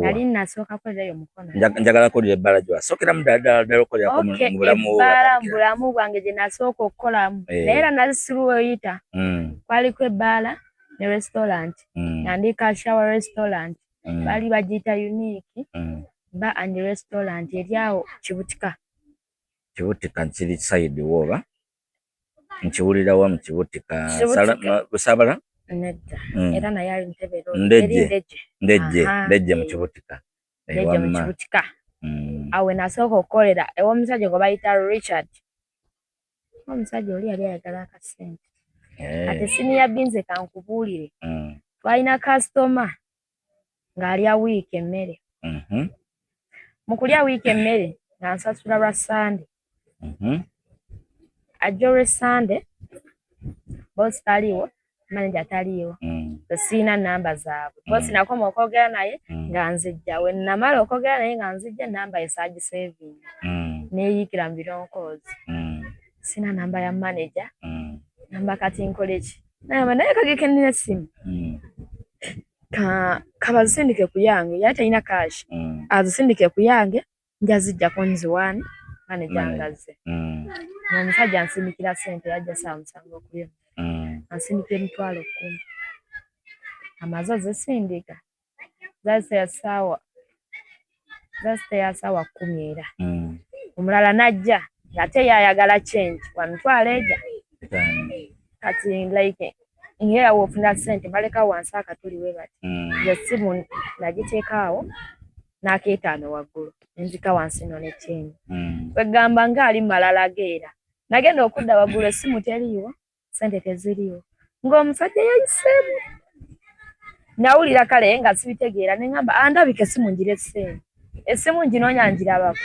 Nali nasooka kukolerayo Mukono. Njagala kuwulira ebbaala gye wasookeramu ddala ddala ddala okukolerako mu bulamu bwo. Ebbaala mu bulamu bwange gye nasooka okukolamu, naye era nali siruwoyita. Kwaliko ebbaala ne restaurant, nga ndi Kashawa Restaurant. Baali bagiyita Unique Bar and Restaurant, eri awo Kibutika. Kibutika kiri side wo oba nkiwulirawa mu Kibutika? Busabala? Nedda. Era naye ali Ntebe. Ndejje, Ndejje, Ndejje mu Kibutika. Ndejje mu Kibutika. Awo nasooka okukolera ew'omusajja gwe bayita Richard. Omusajja oli yali ayagala akasente. Kati Senior B, nze kankubuulire, twalina kasitoma ng'alya wiiki emmere. Mu kulya wiiki emmere nga nsasula lwa Sande. Ajja olw'Essande, bosi taliiwo, manager taliiwo, siina namba zaabwe. Bosi nakoma okwogera naye nga nzijja. We namala okwogera naye nga nzijja, namba ye saagisevinga, neeyiikira mu bironkoozi. Sina namba ya manager. Namba kati nkole ki? Nagamba naye kageke nnina essimu, kabazisindike ku yange. Yali talina cash, azisindike ku yange, njazijjako nziwaani manager ngazze. Omusajja ansindikira ssente, yajja ssaawa 7 okulya, ansindikira 100,000. Amaze ozisindika, zaali ssaawa 10 era omulala n'ajja ng'ate ye ayagala change wa mitwalo ega. Kati like ng'era w'ofuna ssente baleka wansi akatuli we bati. Nze essimu nagiteeka awo n'akeetaano waggulu, nenzika wansi nno ne change. Kwegamba ng'ali malala geera. Nagenda okudda waggulu, essimu teriiwo, ssente teziriiwo, ng'omusajja yayiseemu. Nawulira kale nga sibitegeera, ne ŋŋamba andabika essimu ngirese. Essimu nginoonya ngirabako,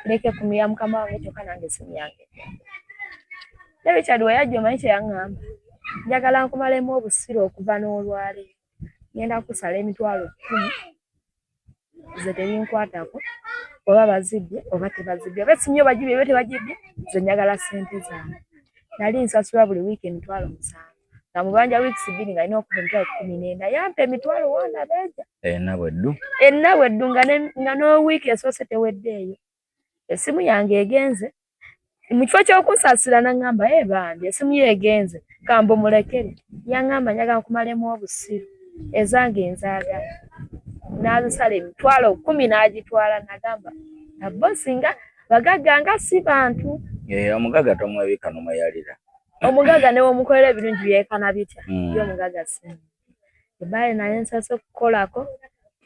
leka ekkumi ya mukama wange kyokka nange essimu yange. Ne Richard we yajja omanyi kye yaŋŋamba? Njagala nkumalemu obusiru okuva n'olwaleero. Ngenda kusala 100,000, nze tebinkwatako oba bazibbye oba tebazibbye, oba essimu yo bagibbye oba tebagibbye, nze njagala ssente zange. Nali nsasula buli wiiki 700,000, nga mubanja wiikisi 2 nga nina okuba 14,000. Yampa emitwalo wanda beeja. Ena bweddu. Ena bweddu, nga n'owiiki esoose teweddeeyo. Essimu yange egenze. Mu kifo ky'okunsaasira n'aŋŋamba, "Ee bambi, essimu yo egenze, kambumulekere." Yaŋŋamba njagala nkumalemu obusiru, ezange nzaagala. N'azisala 100,000 n'agitwala. Nagamba abo singa bagagga nga si bantu. Omugagga tomwebika n'omweyalira. Omugagga ne bw'omukolera ebirungi byenkana bitya, ye omugagga si muntu. Ebbaala naye nsoose okukolako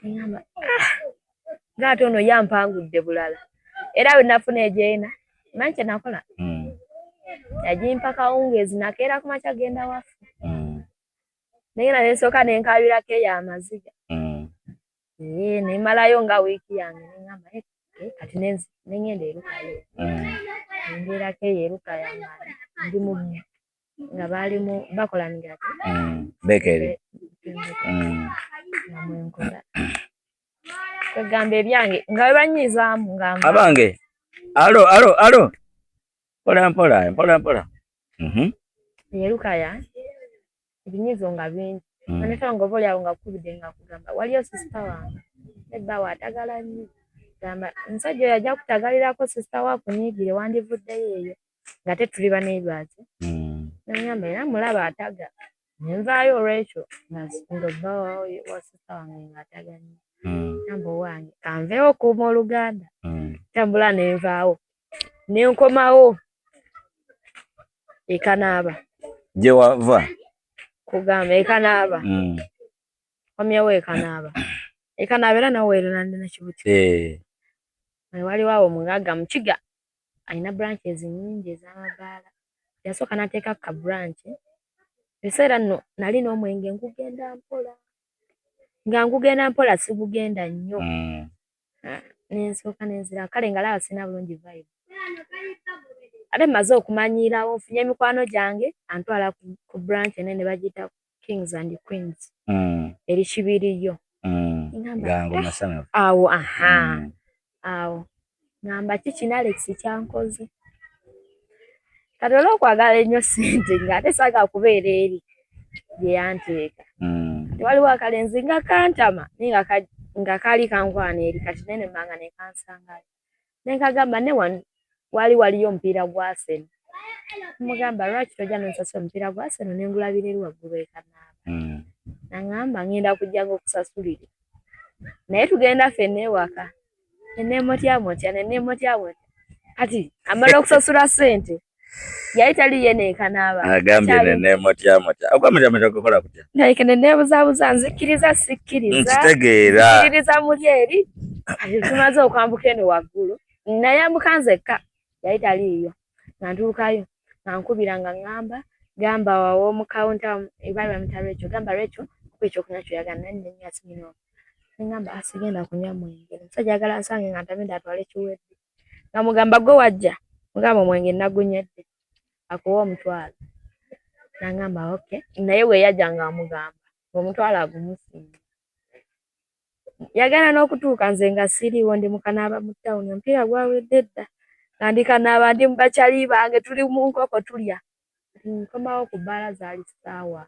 ne ŋŋamba ah, ng'ate ono ye ampangudde bulala. Era bwe nafuna egy'ena Manyi kye nakola? Yagimpa kawungeezi, nakeera ku makya genda waffe. Naye nensooka nenkaabirako eyo amaziga. Ee, nemalayo nga wiiki yange, neŋŋamba, "Eh, eh, kati nengenda erukayo." Nembeerako eyo erukaya nga ndi mu nga baali mu bakola migati. Bakery. Nga mwenkola, kwegamba ebyange nga bwe banyizaamu nga Abange, alo alo alo, mpola mpola mpola mpola. Erukaya ebinyizo nga bingi. Aneta nga oba oliawo nga kukubidde nga kugamba waliyo sister wange ebbawe atagala nnyo, gamba omusajja oyo ajja kutagalirako sister we akunyiigire, wandivuddeyo eyo nga tetuli baneighbors. Nengamba era mulaba ataga, nenvaayo olwekyo nga bba wa sister wange ng'ataga nnyo. Gamba owange kanveewo okuuma oluganda. Tambula nenvaawo, nenkomawo ekanaaba. Gye wava? Kugamba ekanaaba. Komyewo ekanaaba, ekanaaba era nawe weererande nakibuti. Waliwo awo omugagga mukiga alina branches nnyingi ez'amabaala. Yasooka n'ateeka ka branch. Ebiseera nno nali n'omwenge ngugenda mpola, nga ngugenda mpola, sigugenda nnyo. Nensooka nenzira kale nga laba sirina bulungi vibe, ate mmaze okumanyiirawo, nfunye emikwano gyange, antwala ku branch enene bagiyita Kings and Queens. Eri Kibiriyo. Gango masanafu. Awo aha. Awo ngamba kiki Alex kyankoze kati olw'okwagala ennyo ssente ng'ate saagala kubeera eri gye yanteeka. Kati waliwo akalenzi nga kantama naye nga kaali kankwana eri, kati naye nembanga nekansangayo, nenkagamba ne wano wali waliyo omupiira gwa Arsenal, mugamba lwaki tojja nonsasula omupiira gwa Arsenal nengulabira eri waggulu ekanaaba. Naŋŋamba ngenda kujja nga okusasulire naye tugenda ffenna ewaka. Neneemotyamotya, neneemotyamotya, kati amala okusasula ssente yali tali ye neekanaaba. Agambye neneemotyamotya, okwamotyamotya kukola kutya? Like neneebuzaabuza, nzikkiriza sikkiriza. Nkitegeera. Nzikiririza muli eri. Kati tumaze okwambuka eno waggulu, nayambuka nzekka, yali taliiyo. Nga ntuukayo nga nkubira nga ŋŋamba gamba wawo mu counter baali bamuyita Rachel, gamba Rachel kuba ekyokunywa kyoyagala nani nenywa Smirnoff. Neŋŋamba sigenda kunywa mwenge, omusajja ayagala nsange nga ntamidde atwale kiwedde. Nga mugamba gwe wajja, mugamba omwenge nagunywedde, akuwa 500. Naŋŋamba okay, naye bwe yajja nga amugamba 500 agumusinga. Yagenda n'okutuuka nze nga siriiwo, ndi mu kanaaba mu tawuni, omupiira gwawedde dda nga ndi kanaaba, ndi mu bakyali bange, tuli mu nkoko tulya. Nkomawo ku bbaala zaali ssaawa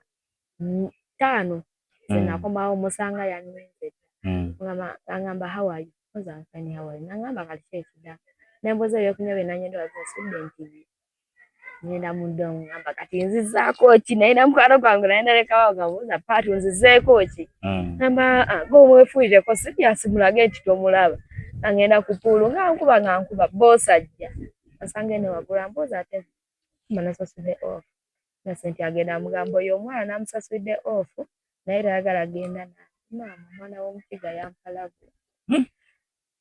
5 nze. Nakomawo musanga yanyweze dda. Aŋŋamba, "How are you?" Nze, "I'm fine, how are you?" Naŋŋamba kati ki ekiddako, nembuuza ebyokunywa bye nanywedde wazisasudde nti ngenda mu dorm. Ŋŋamba kati nzizaako ki? Naye na mukwano gwange naye nalekawo nga mbuuza paati nzizeeko ki. Ŋŋamba gwe omwefuulireko serious, mulage nti tomulaba. Nga ngenda ku pool nga nkuba, nga nkuba, boss ajja asanga eno waggulu, ambuuza ate mba nasasudde off. Innocent agenda amugamba oyo omwana namusasulidde off naye tayagala genda nange. Maama, omwana w'omukiga yampalabu.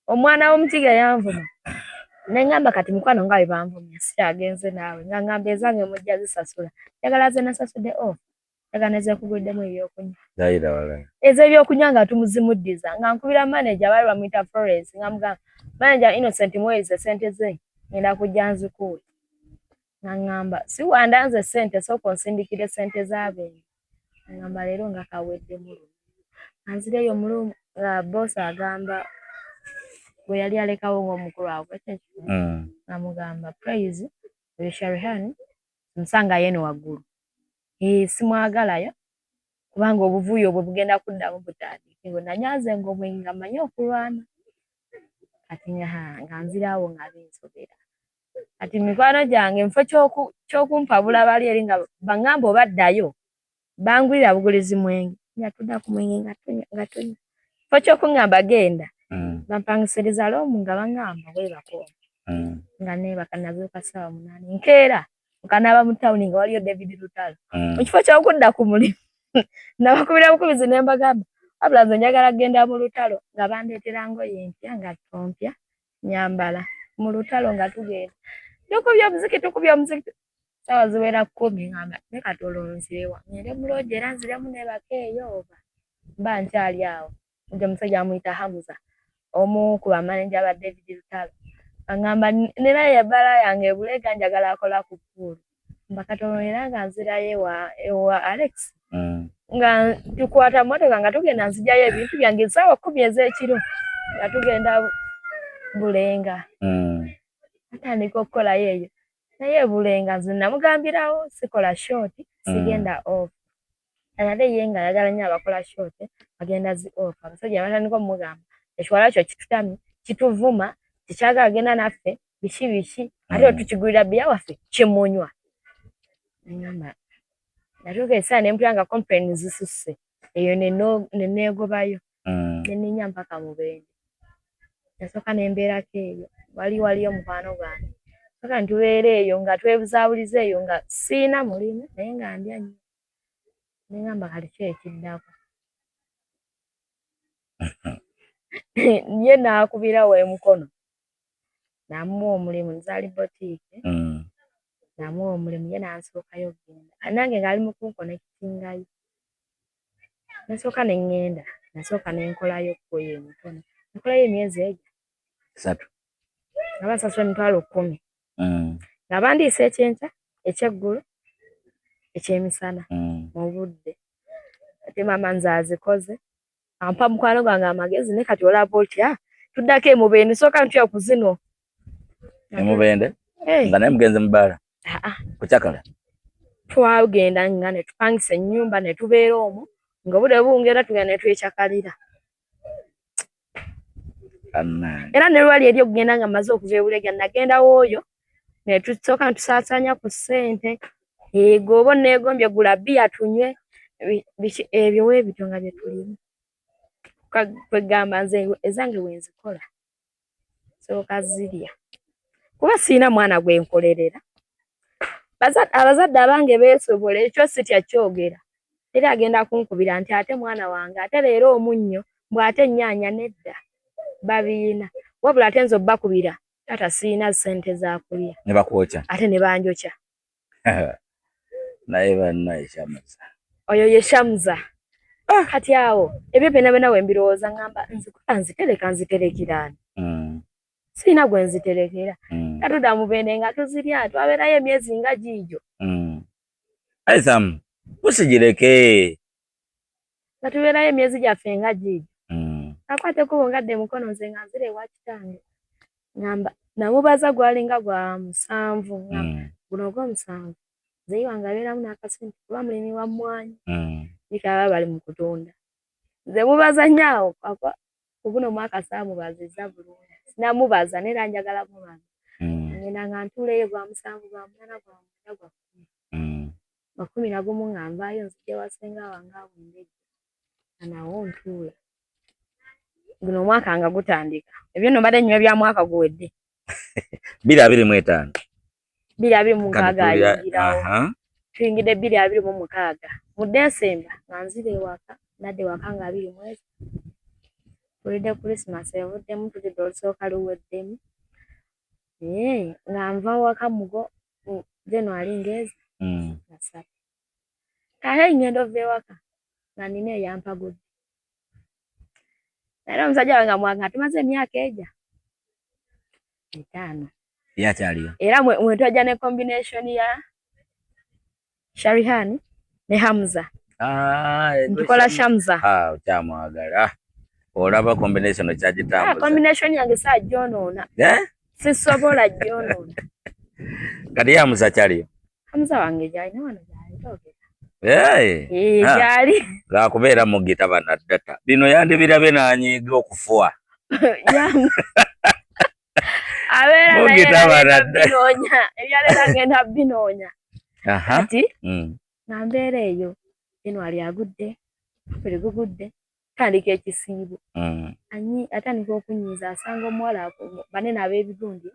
Omwana w'omukiga yanvuma. Neŋŋamba kati mukwano nga bwe banvumya sikyagenze naawe, nga ŋŋamba ezange mujja zisasula, njagala ze nasasudde off, njagala ne zenkuguliddemu ebyokunywa. Ndayira walayi. Ez'ebyokunywa nga tumuzimuddiza, nga nkubira manager, baali bamuyita Florence, nga mugamba manager Innocent muweereze ssente ze, ngenda kujja nzikuwe. Nga ŋŋamba si wanda nze ssente, sooka onsindikire ssente z'abenzi. Ŋŋamba leero nga kaweddemu luno, nga nzireyo mu room nga boss agamba gwe yali alekawo ng'omukulu awo nga mugamba Praise oyo Sharihan nsanga yeeno waggulu, ee simwagalayo kubanga obuvuyo bwe bugenda kuddamu butandike. Ngo nanyaze ng'omwenge nga mmanyi okulwana. Kati nga nzirawo nga binsobera. Kati mikwano gyange nfo ky'okumpabula bali eri nga baŋŋamba oba ddayo, bangulira bugulizi mwenge, nga tudda ku mwenge nga tunywa, nga tunywa. Kifo ky'okuŋŋamba genda, bampangisiriza room nga baŋŋamba weebake omwo. Nga neebaka, nazuuka ssaawa 8 nkeera okanaaba mu tawuni nga waliyo David Lutalo. Mu kifo ky'okudda ku mulimu nabakubira bukubizi ne mbagamba wabula nze njagala kugenda mu lutalo, nga bandeetera ngoye empya, ngatto mpya, nyambala mu lutalo nga tugenda. Tukubye omuziki, tukubye omuziki, saawa ziwera 10, ngamba ne kati olwo nzirewa, ngende mu lodge era nziremu nebaka eyo oba mba nkyali awo. Nti omusajja amuyita Hamuza, omu ku bamaneja ba David Lutalo, agamba nera ebbala yange ebulega, njagala akola ku pool. Mba katono era nga nzirayo ewa Alex, nga tukwata motoka nga tugenda, nzijayo ebintu byange essaawa 10 ez'ekiro nga tugenda Bulenga. Atandika okukolayo eyo, naye Bulenga nze namugambirawo sikola short, sigenda off. Ate ye nga ayagala nnyo abakola short agenda zi off. Abasajja batandika omugamba ekiwala kyo kitutamye, kituvuma, tekyagala genda naffe, biki biki, ate wetukigulira bbiya waffe kimunywa. Ngamba natuuka ekiseera nempulira nga complain zisusse eyo, neneegobayo, neninya mpaka Mubende. Nasooka nembeerako eyo, wali waliyo mukwano gwange, soka ntubeera eyo nga twebuzaabuliza eyo, nga siina mulimu naye nga ndya nnyo. Nengamba kati ki ekiddako? Ye naakubira w'emukono namuwa omulimu, nzaali boutique, namuwa omulimu, ye nansookayo okugenda nange ng'ali mu kunkonekitingayo. Nasooka ne ŋŋenda, nasooka ne nkolayo kkoyo emikono, nakolayo emyezi egyo 3, nga bansasula 100,000, nga bandiisa ekyenkya, ekyeggulo, ekyemisana, mu budde. Ate maama nze azikoze, ampa mukwano gwange amagezi, ne kati olaba otya tuddako emubende, sooka ntya ku zino. Emubende nga naye mugenze mu bbaala kukyakala? Twagenda nga ne tupangisa ennyumba ne tubeera omwo, nga obudde buwungeera tugenda ne twekyakalira. Era ne lwali eri okugenda nga mmaze okuva ebulega, nagenda wooyo ne tusooka ne tusaasaanya ku ssente, ego oba onneegombye gula bbiya tunywe, biki ebyo weebityo nga bye tulimu. Kwegamba nze ezange bwe nzikola sooka zirya, kuba sirina mwana gwe nkolerera. Abazadde abange beesobola, ekyo sitya kyogera, teri agenda kunkubira nti ate mwana wange, ate leero omunnyo, mbw ate ennyaanya, nedda, babiina. Wabula ate nze obbakubira, taata sirina ssente za kulya, ne bakwokya, ate ne banjokya. Naye bannaye Shamuza oyo ye Shamuza. Kati awo ebyo byonna byonna we mbirowooza, ngamba nzikola nzitereka, nziterekeraani? Sirina gwe nziterekera. Katudda Mubende nga tuzirya, twabeerayo emyezi nga giigyo. Aisam pusigireke. Nga tubeerayo emyezi gyaffe nga giigyo. Akwata ekkubo ngadde mukono, nze nga nzira ewa kitange. Ngamba namubaza gwalinga gwa 7, ngamba guno ogw'omusanvu nze wange abeeramu n'akasente kuba mulimi wa mmwanyi, bikaba bali mu kutunda. Nze mubaza nnyo awo ku guno omwaka saamubaziza bulungi, sinamubaza naye era njagala mubaza. Ngenda nga ntuula eyo gwa 7, gwa 8, gwa 9, gwa 10, gwa 11 nga nvaayo nzija ewa ssenga wange awo Ndejje, nga nawo ntuula. Guno omwaka nga gutandika, ebyo nno mbadde nnywa bya mwaka guwedde. 2025. 2026 ayingirawo, tuyingidde 2026 mu Desemba nga nzira ewaka, nadda ewaka nga 21. Tulidde Christmas evuddemu, tulidde olusooka luweddemu, nga nva waka mugo January ngezi nga 3. Ate ngenda ova ewaka nga nina eyampagudde, naye omusajja wange nga tumaze emyaka egya 5. Yakyaliyo? Era mwe twajja ne combination ya Sharihan ne Hamza. Ntukola Shamza. Okyamwagala, olaba combination okyagitambuza. Combination yange saagyonoona, sisobola gyonoona. Kati ye Hamza akyaliyo? Hamza wange gyali, wano gyali twogera. Gyali. Lwakubeera mugita banaddata bino yandibirabye n'anyiiga okufuwa. Abeera naye binoonya ebyaleero, agenda binoonya. Kati nga mbeera eyo, January agudde, April gugudde, tandika ekisiibo, atandika okunyiiza, asanga omuwala banene ab'ebigundi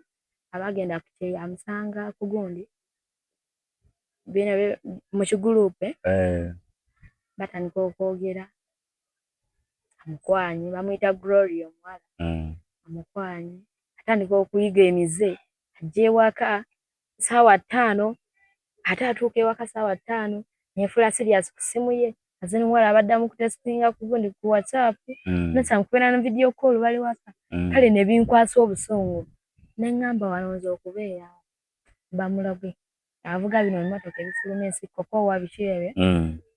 abagenda ku kyeyo, amusanga ku gundi bino mu kigulupu, batandika okwogera, amukwanyi, bamuyita Gloria omuwala, amukwanyi, atandika okuyiga emize, ajja ewaka. Saawa 5, ate atuuka ewaka saawa 5, nefuula serious ku ssimu ye, aze nomuwala abadde amukutesitinga ku gundi ku WhatsApp. Nasa nkubeera na video call, bali waka. Kale ne binkwasa obusungu, ne ŋŋamba wano nze okubeerawo bamuloge avuga bino ebimotoka ebifuluma ensi, kokowa, biki ebyo.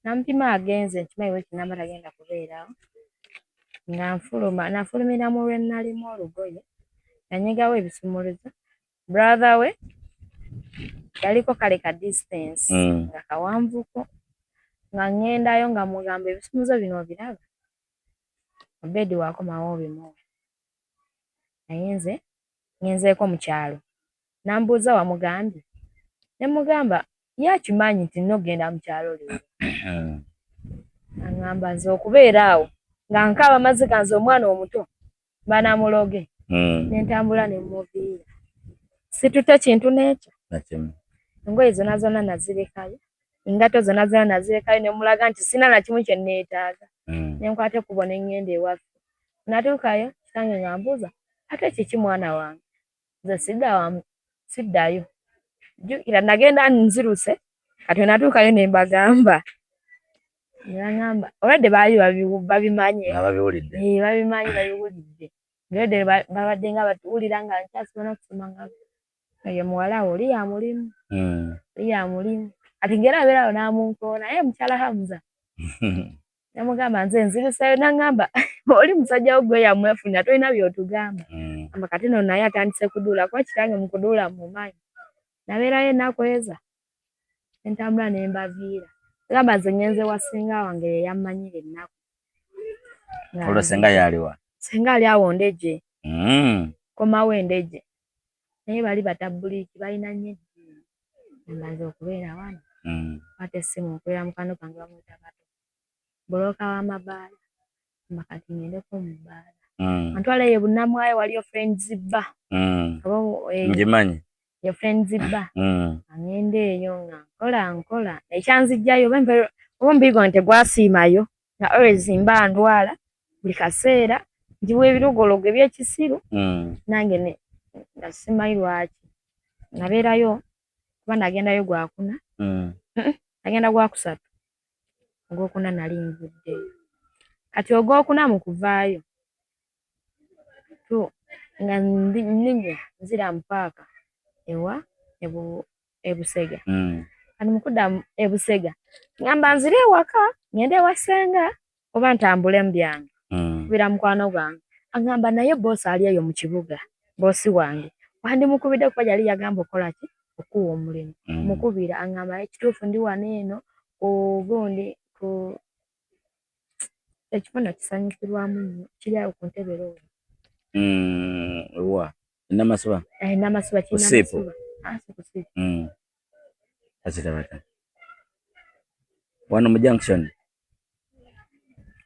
Nampima agenze, nkimanyi wekinamba tagenda kubeerawo. Nga nfuluma, nafulumira mu lwe nalimu olugoye, nanyigawo ebisumuluzo. Brother we yaliko kale ka distance nga kawanvuko, nga ŋŋendayo nga mugamba, "Ebisumuluzo bino obiraba, Obedi wakomawo obimuwe, naye nze ŋŋenzeeko mu kyalo." Nambuuza, "Wamugambye?" Ne mugamba ye akimanyi nti nina okugenda mu kyalo leero. Aŋŋamba nze okubeera awo nga nkaaba amaziga, nze omwana omuto banamuloge. Ne ntambula ne muviira, situtte kintu n'ekyo. Nakimu. Engoye zonna zonna nazirekayo, engatto zonna zonna nazirekayo, ne mulaga nti sina na kimu kye neetaaga. Ne nkwata ekkubo ne ŋŋenda ewaffe. Natuukayo, kitange nga mbuuza, "Ate kiki mwana wange?" Nze sidda, siddayo. Jjukira nagenda nziruse. Kati we natuukayo ne mbagamba, ne baŋŋamba olwedde baali babimanyi. Nga babiwulidde. Eh, babimanyi, babiwulidde. Ng'edde babadde nga batuwulira nga nkyasoma n'okusoma, nga ye muwala we oli yamulimu. Oli yamulimu. Kati ng'era abeera awo n'amunkoona, "Naye mukyala Hamza." Namugamba nze nziruseeyo, n'aŋŋamba, "Oli musajja wo gwe yamwefunira, tolina by'otugamba." Amba kati nno naye atandise kuduula, kuba kitange mu kuduula mumanyi. Nabeerayo ennaku eza, ne ntambula ne mbaviira. Gamba nze ŋŋenze wa ssenga wange, ye yammanyira ennaku. Olwo senga yaliwa? Senga ali awo Ndejje. Komawo Endejje. Naye bali batabbuliiki, balina nnyo eddiini. Ngamba nze okubeera wano, kwata essimu nkubira mukwano gwange bamuyita Kato, bbulooka w'amabaala. Ngamba kati ŋŋendeko mu bbaala. Antwala eyo Bunnamwaya, waliyo Friends Bar. Oba Ngimanyi. Ye Friends Bar. Ŋŋenda eyo nga nkola nkola. Ekyanzijjayo oba omubiri gwange tegwasiimayo, nga always mba ndwala buli kaseera, njiwa ebirogologo eby'ekisiru. Nange ne nga simanyi lwaki. Nabeerayo kuba nagendayo gwakuna. Nagenda gwakusatu, ogwokuna nali nvuddeyo. Kati ogwokuna mu kuvaayo nga nninnya nzira mu paaka ewa e Busega. Kati mu kudda e Busega, ŋŋamba nzire ewaka ŋŋende ewa ssenga oba ntambule mu byange. Nkubira mukwano gwange, aŋŋamba naye bboosi ali eyo mu kibuga, bboosi wange wandimukubidde kuba yali yagamba okukola ki, okuwa omulimu. Mukubira, aŋŋamba ekituufu ndi wano eno ku gundi, ku ekifo nno kisanyukirwamu nnyo, kiri awo ku Ntebe Road. Wa? Namasuba? Eh, Namasuba, kiri Kusiipu? Namasuba. Ah, si Kusiipu. Azirabata. Wano mu junction.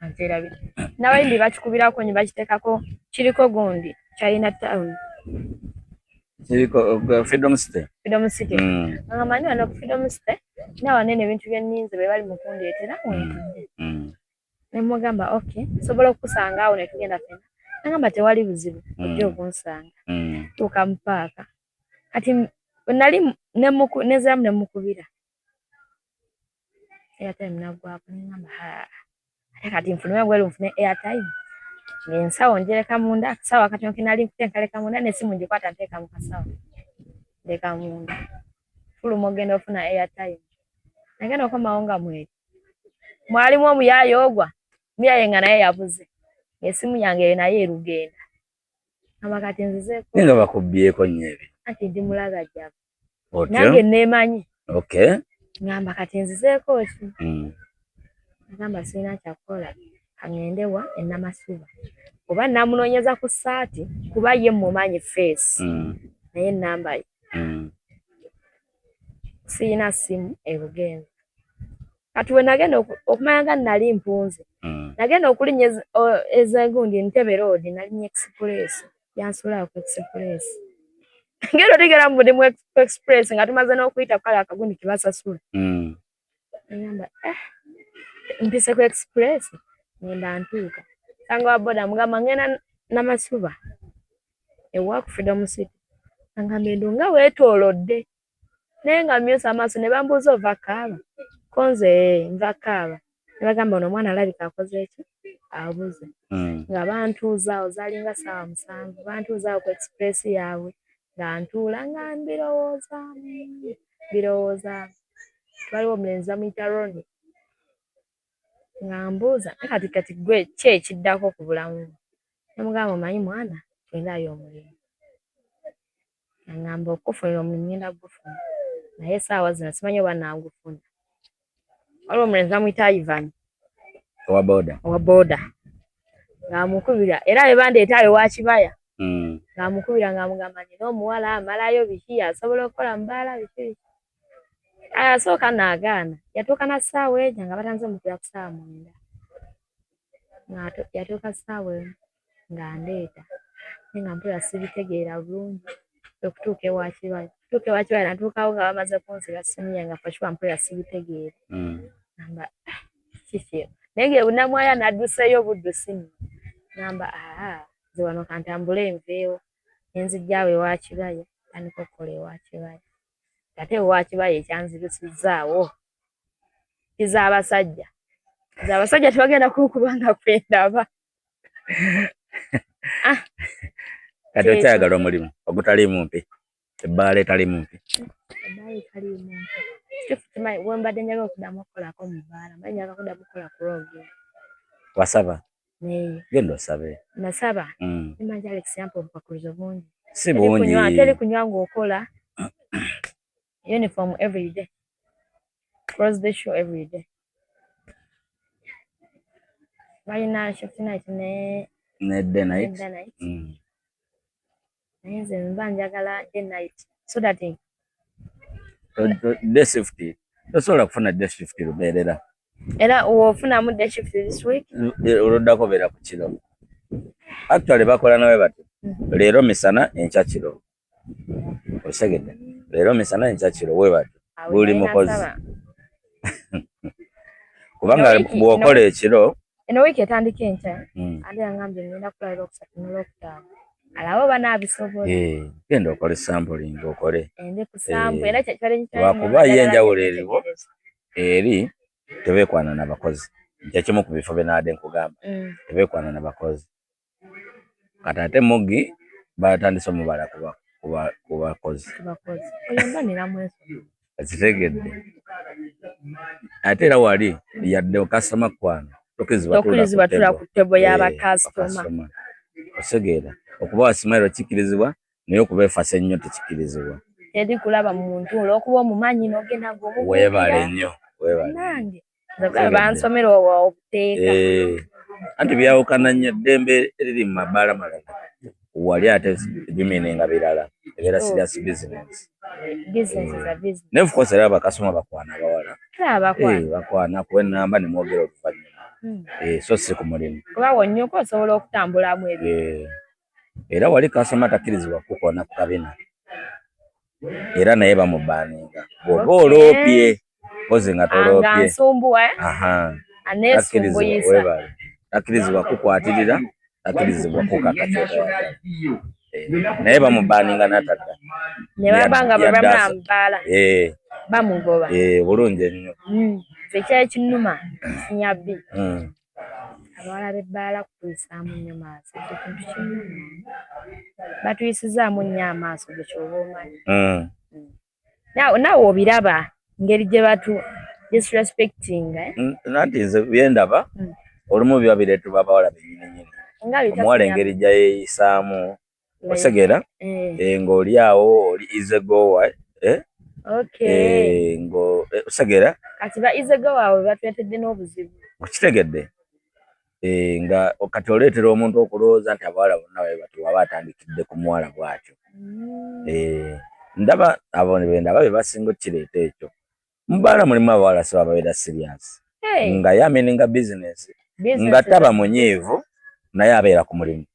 Nkyerabidde. N'abayimbi bakikubirako nnyo, bakiteekako, kiriko gundi China Town. Kiriko Freedom City. Freedom City. Nga manyi wano ku Freedom City, naawano eno ebintu bye nninze bwe bali mu kundeetera wentudde. Ne mmugamba okay, nsobola okukusanga awo ne tugenda ffenna? N'angamba tewali buzibu, ojja okunsanga. Tuuka mu paaka. Kati bwe nali nenziramu ne mmukubira, airtime n'aggwako, ne ŋŋamba haa, ate kati nfulume bweru nfune airtime? Ng'ensawo ngireka munda, akasawo akatono ke nali nkutte nkaleka munda, n'essimu ngikwata nteeka mu kasawo, nteeka munda. Fuluma ogenda ofuna airtime. Nagenda okomawo nga mweri mwalimu omuyaaye ogwa muyaaye nga naye yabuze, ng'essimu yange eyo naye erugenda. Ngamba kati nzizeeko. Naye nga bakubbyeko nnyo ebyo. Anti ndi mulagajjavu. Otyo? Nange neemanyi. Okay. Ngamba kati nzizeeko ki? Nagamba sirina kyakukola, kaŋŋende wa e Namasuba. Oba namunoonyeza ku ssaati kuba ye mmumanyi face. Naye ennamba ye. Sirina ssimu e Bugenza. Kati we nagenda okumanya nga nali mpunze. Nagenda okulinnya ez'egundi Ntebe Road, nalinnya Express. Yansuula ku Express. Ngenda otegeera mbu ndi mu Express nga tumaze n'okuyita ku kale akagundi ke basasula. Ngamba eh, mpise ku Express, ngenda ntuuka. Nsanga wa boda, mugamba ngenda Namasuba ewa ku Freedom City. Angamba endo nga weetoolodde. Naye nga mmyusa amaaso ne bambuuza ova Kaaba? Ko nze ee nva Kaaba. Ne bagamba ono omwana alabika akoze ki? Abuze. Nga bantuuza awo zaalinga ssaawa 7 bantuuza awo ku express yaabwe nga ntuula nga mbirowoozaamu mbirowoozaamu. Waliwo omulenzi bamuyita Ronnie nga mbuuza naye kati kati ggwe ki ekiddako ku bulamu bwo? Ne mugamba omanyi mwana tolinayo omulimu. Angamba okukufunira omulimu ngenda kugufuna naye essaawa zino simanyi oba naagufuna. Waliwo omulenzi bamuyita Ivan owa boda, owa boda ng'amukubira era be bandeeta awo ewa Kibaya ng'amukubira ng'amugamba nina omuwala amalayo biki asobola okukola mu bbaala biki biki. Asooka n'agaana yatuuka na ssaawa ejja nga batandise omukubira ku ssaawa 9 yatuuka ssaawa 1 ng'andeeta naye nga mpulira sibitegeera bulungi okutuuka ewa Kibaya. Okutuuka ewa Kibaya natuukawo nga bamaze kunsiba ssimu yange for sure mpulira sibitegeera. Ngamba ah kiki naye nga e Bunnamwaya nadduseeyo buddusi nno. Ngamba aa nze wano kantambule nveewo ne nzija awo ewa Kibaya ntandika okukola ewa Kibaya. Ate ewa Kibaya ekyanzirusizzaawo kiz'abasajja. Nze abasajja tebagenda kunkuba nga kwendaba. Ah, kati okyayagala omulimu ogutaliimu mpi, ebbaala etaliimu mpi? Ebbaala etaliimu mpi. Kituufu kimanyi we mbadde njagala okuddamu okukolako mu bbaala, mbadde njagala kuddamu kukola ku Rogue. Wasaba? Genda osabe. Nasaba. Nemanja Alex yampa obukwakkulizo bungi. Si bungi. Teri kunywa ng'okola. Uniform every day. Close the show every day. Balina shift night ne ne day night. Day night. Naye nze mba njagala day night so that day shift tosobola kufuna day shift lubeerera. Era wofunamu day shift this week oluddako beera ku kiro. Actually bakola nawe bati leero misana enkya kiro. Okitegedde? Leero misana enkya kiro we bati buli mukozi. Kubanga bw'okola ekiro eno wiiki etandika enkya ate yangambye ngenda kukola Lwokusatu n'Olwokutaano alabe oba naabisobola. Genda okole sampling okole. Ndi ku sample era kyekibadde lwakuba ye enjawulo eriwo eri tebeekwana na bakozi. Kyekimu ku bifo bye naadde nkugamba tebeekwana na bakozi. Kati ate Mugi batandise omubala ku bakozi. Oyo mba nina mwesonyiwa. Okitegedde? Ate era wali yadde kasitoma kwana tokkirizibwa tuula ku table y'abakasitoma. Otegeera okuba wa smile kikkirizibwa naye okubeefasa ennyo tekikkirizibwa. Teri kulaba muntu olw'okuba omumanyi n'ogenda ng'omubuulira. Weebale nnyo weebale. Bannange nze bansomera obuteeka. Anti byawukana nnyo eddembe eriri mu mabaala malala wali ate bimininga birala ebeera serious business. Business is a business. Naye of course era bakasitoma bakwana abawala. Bakwana kuwa ennamba ne mwogera oluvannyuma. So si ku mulimu. Kuba wonnyuka osobola okutambulamu ebintu. Era wali kasitoma takkirizibwa kukoona ku kabina. Era naye bamubaninga bw'oba oloopye mpozi nga toloopye. Nga nsumbuwa aneesumbuyisa. Takkirizibwa kukwatirira, takkirizibwa kukaka ky'otoyagala. Naye bamubaninga n'atadda. Ne baba nga bwe bamala mu bbaala bamugoba. Bulungi ennyo. Nze ekyali kinnuma sinya bbi. Abawala b'ebbaala kutuyisaamu nnyo maaso ekyo kintu kinnuma. Batuyisizaamu nnyo amaaso gwe ky'oba omanyi. Naawe obiraba ngeri gye batu disrespecting. Anti nze bye ndaba olumu biba bireetebwa abawala bennyini nnyini. Omuwala engeri gye yeeyisaamu otegeera ng'oli awo oli easy goer otegeera. Kati ba easy goer abo batuleetedde n'obuzibu. Okitegedde? Nga kati oleetera omuntu okulowooza nti abawala bonna bwe batyo waba atandikidde ku muwala bw'atyo. Ndaba abo be ndaba be basinga okukireeta ekyo. Mu bbaala mulimu abawala si ababeera serious nga ye amininga business nga taba munyiivu naye abeera ku mulimu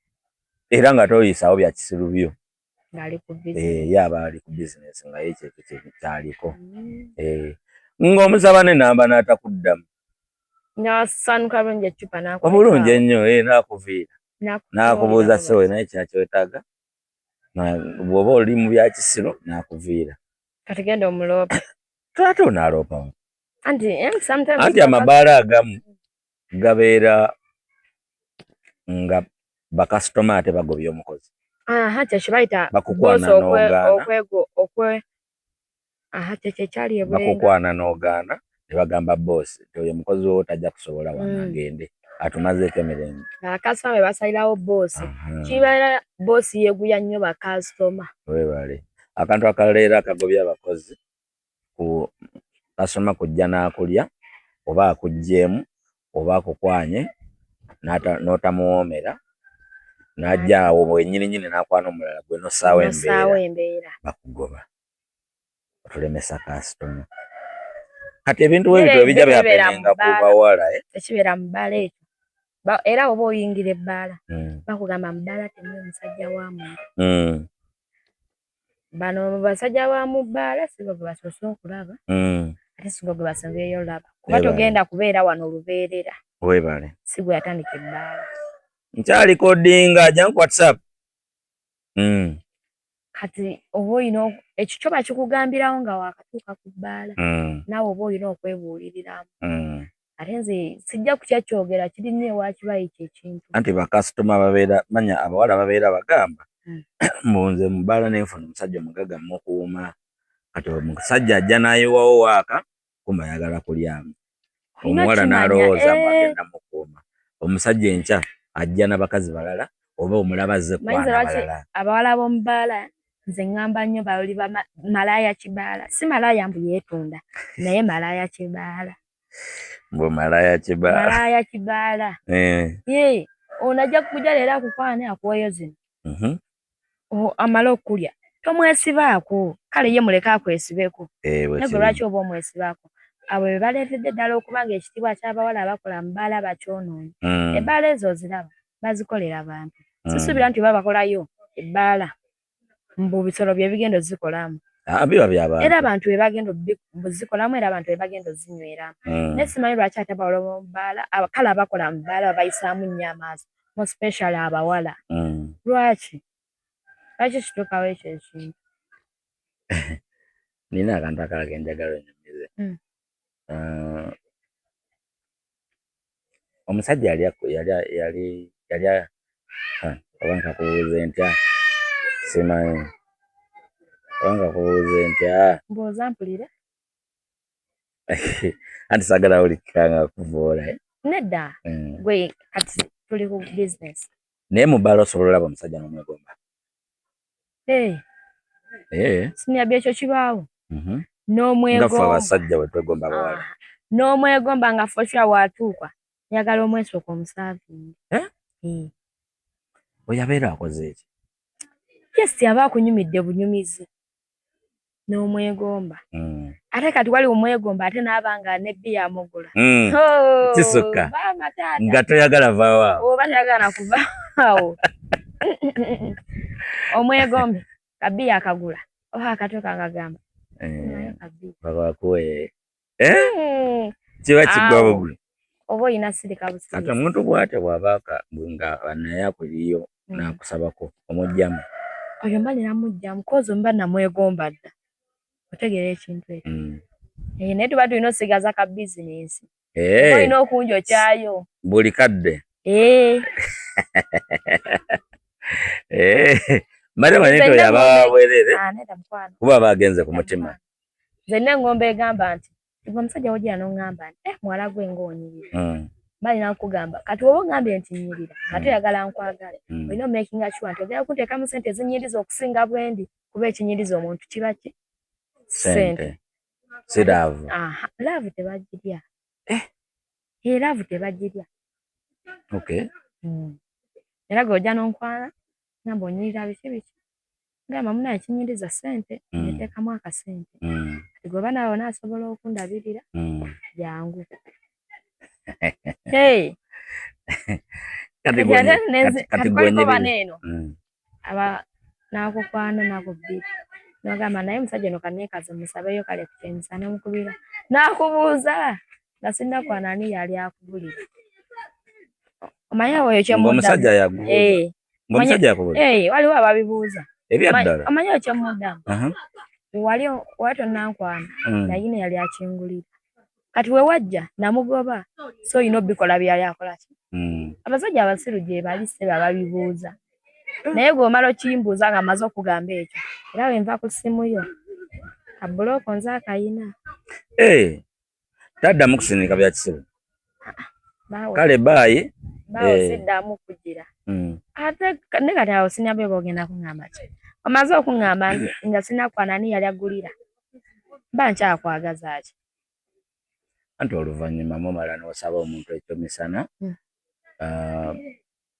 era nga toyisaawo bya kisiru byo. Ye aba ali ku business nga ye kyekyo kyaliko. Ng'omusaba n'ennamba n'atakuddamu. N'asanuka bulungi eccupa n'akuleka. Obulungi ennyo n'akuviira n'akubuuza ssebo naye kino ky'oyetaaga bw'oba oli mu bya kisiru n'akuviira. Kati genda omuloope. Ate onaaloopa? Anti sometimes Anti amabaala agamu gabeera nga bakasitoma ate bagobye omukozi. Aha, kyekyo bayita Bakukwana boss n'ogaana. Okwego okwe, aha, kyekyo ekyali eBulenga. Bakukwana n'ogaana ne bagamba boss nti oyo omukozi wo tajja kusobola wano, agende atumazeeko emirembe. Bakasitoma be basalirawo boss. Kibeera boss yeeguya nnyo bakasitoma. Weebale. Akantu akalala era akagobya abakozi, ku kasitoma kujja n'akulya oba akuggyeemu oba akukwanye n'otamuwoomera, n'ajja awo wennyininyini n'akwana omulala, gwe n'ossaawo N'ossaawo embeera. Embeera. Bakugoba, otulemesa kasitoma. Kati ebintu bwe bityo bijja Tekibeera mu byahappeninga ku bbaala. bawala, eh? Tekibeera mu bbaala ekyo. Era oba oyingira ebbaala, bakugamba mu bbaala temuli musajja wa muntu. Bano basajja ba mu bbaala si bo gwe basoose okulaba, ate si gwe gwe basembyeyo olaba, kuba Weebale. togenda kubeera wano lubeerera. Weebale. Si gwe yatandika ebbaala. Nkyalikodinga, jangu WhatsApp. Kati oba olina ekyo kyo bakikugambirawo nga wakatuuka ku bbaala, naawe oba olina okwebuuliriramu. Ate nze sijja kukyakyogera, kiri nnyo ewa Kibayi ekyo ekintu. Anti bakasitoma babeera manya abawala babeera bagamba mbu nze mu bbaala nenfuna omusajja omugagga mukuuma. Kati omusajja ajja n'ayiwawo waaka, kumbe ayagala kulyamu. Olina Omuwala kimanya, n'alowooza mbu eh. agenda mukuuma. Omusajja enkya ajja n'abakazi balala oba omulaba azze Manyi kwana lwaki balala. Abawala b'omu bbaala nze ŋŋamba nnyo bali ba malaaya kibaala. Si malaaya mbu yeetunda, naye malaaya kibaala. Mbu malaaya kibaala. Malaaya kibaala. Eh. Ye ono ajja kujja leero akukwane, akuweeyo zino. Amale okulya tomwesibaako, kale ye muleke akwesibeko. Eh, bwe Naye gwe kiri. lwaki oba omwesibaako? Abo be baleetedde ddala okuba ng'ekitiibwa ky'abawala abakola mu bbaala bakyonoonye. Ebbaala ezo oziraba bazikolera bantu. Sisuubira nti oba bakolayo ebbaala mbu bisolo bye bigenda ozikolamu. Ah, biba by'abantu. Era abantu be bagenda obuzikolamu, era abantu be bagenda ozinyweramu. Naye simanyi lwaki ate abawala b'omu bbaala, kale abakola mu bbaala babayisaamu nnyo amaaso, more especially abawala. Lwaki? Lwaki kituukawo ekyo ekintu? Nina akantu akalala ke njagala onyumize. Ah, omusajja yali yali ha, oba nkakubuuze ntya, simanyi oba nkakubuuze ntya. Mbuuza mpulire. Anti saagala wulikika nga kuvoola, eh? Nedda. Gwe kati tuli ku business. Naye mu bbaala osobola olaba omusajja n'omwegomba? Hey, Eh. Senior B, ekyo kibaawo. Nga ffe N'omwegomba. Abasajja bwe twegomba abawala. Ah, n'omwegomba nga for sure waatuuka njagala omwesooka omuservinga. Eh? Eh. Oyo abeera akoze eki? Yes, aba akunyumidde bunyumizi n'omwegomba. Ate kati wali omwegomba ate n'aba nga ne bbiya amugula. Oh, Kisukka. maama taata. Nga toyagala vaawo awo. Oba toyagala kuvaawo. Omwegombe kabiya akagula oba akatuuka ngagamba, Eh, "Naye kabiya." Babakuwe. Eh? Kiba kigwa Awo. bugwi. Oba olina sirika Kati busirisi. omuntu bw'atyo bw'aba nga naye akuliyo n'akusabako, omugyamu? Oyo mba nina mugyamu, 'cause mba namwegomba dda. Otegeera ekintu ekyo? Eh, naye tuba tulina osigaza ka bizinensi. Eh. Olina okunjokyayo. Buli kadde. Eh. Eh. Mbadde manyi nti Nze oyo aba bwerere Ah, nedda mukwano. kuba aba agenze ku mutima. Nze nina engombe egamba nti gwe omusajja wojja n'oŋŋamba nti, "Eh, muwala gwe ng'onyirira." Mba nina kukugamba kati oba oŋŋambye nti nnyirira nga toyagala nkwagale, olina omakinga sure nti ogenda kunteekamu ssente ezinyiriza okusinga bwe ndi, kuba ekinyiriza omuntu kiba ki? Ssente. Si love. Aha, love tebagirya. Eh. Eh, love tebagirya. Okay. Era gwe ojja n'onkwana ngamba onyirira biki biki, ngamba munaye kinyiriza ssente, neteekamu akasente. Kati gwe oba naawe onaasobola okundabirira, jangu. Hey. Kati Kati ate kati kati kuliko gwonyirira. bano eno aba n'akukwana naku 2 n'ogamba naye musajja ono kanneekaze musabeyo kale ku kyemisana, n'omukubira n'akubuuza nga sinnakwana ani yali akubulira. Omanyi oyo kyemuddamu? Ng'omusajja yakubuuza. Eh. Ng'omusajja yakubuuza. Eh, waliwo ababibuuza. Ebyaddala. Omanyi oyo kyemuddamu? Wali wali tonankwana nayina yali akingulira. Kati we wajja namugoba, so olina obikola byali akola ki. Abasajja abasiru gye bali ssebo ababibuuza, naye gw'omala okimbuuza nga maze okugamba ekyo, era wenva ku ssimu yo kabuloko nze akayina. Eh, taddamu kusindika bya kisiru. Kale baayi baawo siddamu kugira. Ate ne kati awo sinabye bw'ogenda kuŋŋamba ki, omaze okuŋŋamba nga sinakwana ani yali aggulira, mba nkyakwagaza ki? Anti oluvannyuma mumala n'osaba omuntu ekyomisana,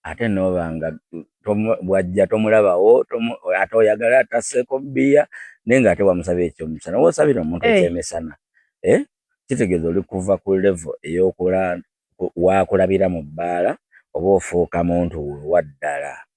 ate n'oba nga bw'ajja tomulabawo, ate oyagala atasseeko bbiya, naye ng'ate wamusabye ekyomisana. W'osabira omuntu ekyemisana, kitegeeza oli kuva ku level ey'okula waakulabira mu bbaala oba ofuuka muntu we waddala.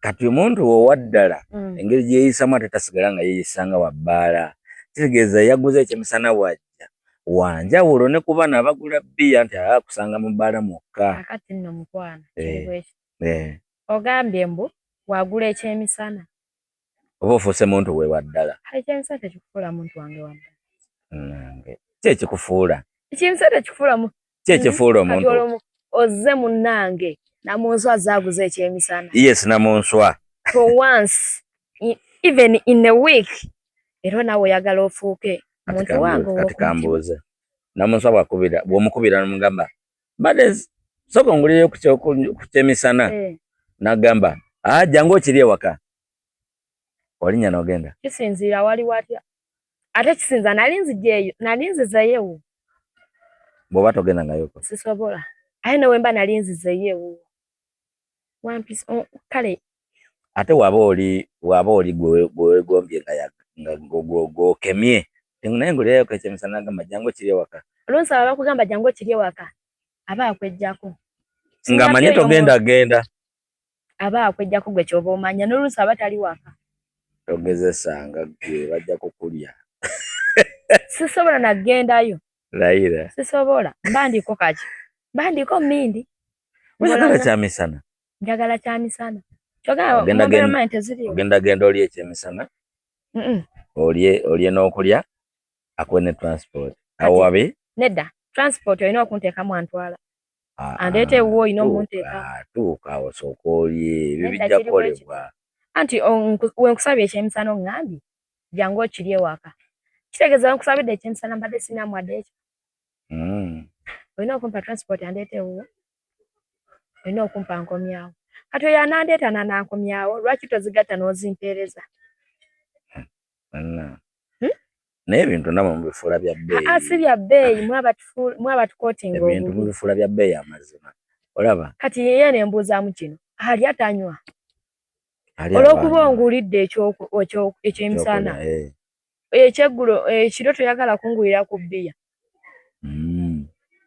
Kati omuntu we owaddala engeri gye yeeyisamu ate tasigala nga yeeyisa nga wa bbaala. Kitegeeza yaguze ekyemisana bw'ajja wanjawulo ne ku bano abagula bbiya nti akusanga mu bbaala mwokka. Kakati nno mukwano kiri bwe kiti. Ogambye mbu wagula ekyemisana. Oba ofuuse muntu we waddala. Ekyemisana tekikufuula muntu wange waddala. Nange ki ekikufuula? Ekyemisana tekikufuula. Ki ekifuula omuntu? Ozze munnange Namunswa azze aguze ekyemisana. Yes, Namunswa. For once, even in a week, era nawe oyagala ofuuke muntu wange. Kati kambuuze. Namunswa bw'akubira, bw'omukubira n'omugamba, mbadde sooka ongulireyo ku kyemisana. N'agamba, jangu okirye ewaka. Olinnya n'ogenda. Kisinziira wali watya. Ate kisinza nali nzijeeyo, nali nzizeeyo ewuwo. Bw'oba togenda ngayoko. Sisobola. Ate ne wemba nali nzizeeyo ewuwo. Wampisa, kale. Ate waba oli gwe weegombye nga gw'okemye. Naye ngulireyo ekyemisana n'agamba jangu okirye ewaka. Oluusi aba bakugamba jangu okirye ewaka, aba akweggyako. Ng'amanye togenda genda. Aba akweggyako gwe ky'oba omanya, n'oluusi aba tali waka. Togezesanga ggwe bajja kukulya. Sisobola nakugendayo. Layira. Sisobola. Mba ndiko kaki? Mba ndiko mmindi. Oyagala kyamisana? Njagala kyamisana. Ogenda genda olye ekyemisana, olye n'okulya, akuwe ne transport. Awo wabi? Nedda. Transport olina okunteekamu antwala. Andeeta ewuwo olina omunteekamu. Tuuka awo sooka olye, ebyo bijja kukolebwa. Anti wenkusabye ekyemisana oŋŋambye jangu okirye ewaka. Kitegeeza wenkusabidde ekyemisana mbadde sirina wadde ekyo. Olina okumpa transport andeeta ewuwo, olina okumpa nkomyawo. Kati oyo anandeeta n'anankomyawo, lwaki tozigatta n'ozimpeereza? Naye ebintu namwe mubifuula bya bbeeyi. Si bya bbeeyi, mwe abatukootinga obubi. Ebintu mubifuula bya bbeeyi amazima. Olaba? Kati ye ne mbuuzaamu kino, alya tanywa? Olw'okuba ongulidde ekyemisana, ekyeggulo ekiro toyagala kungulira ku bbiya.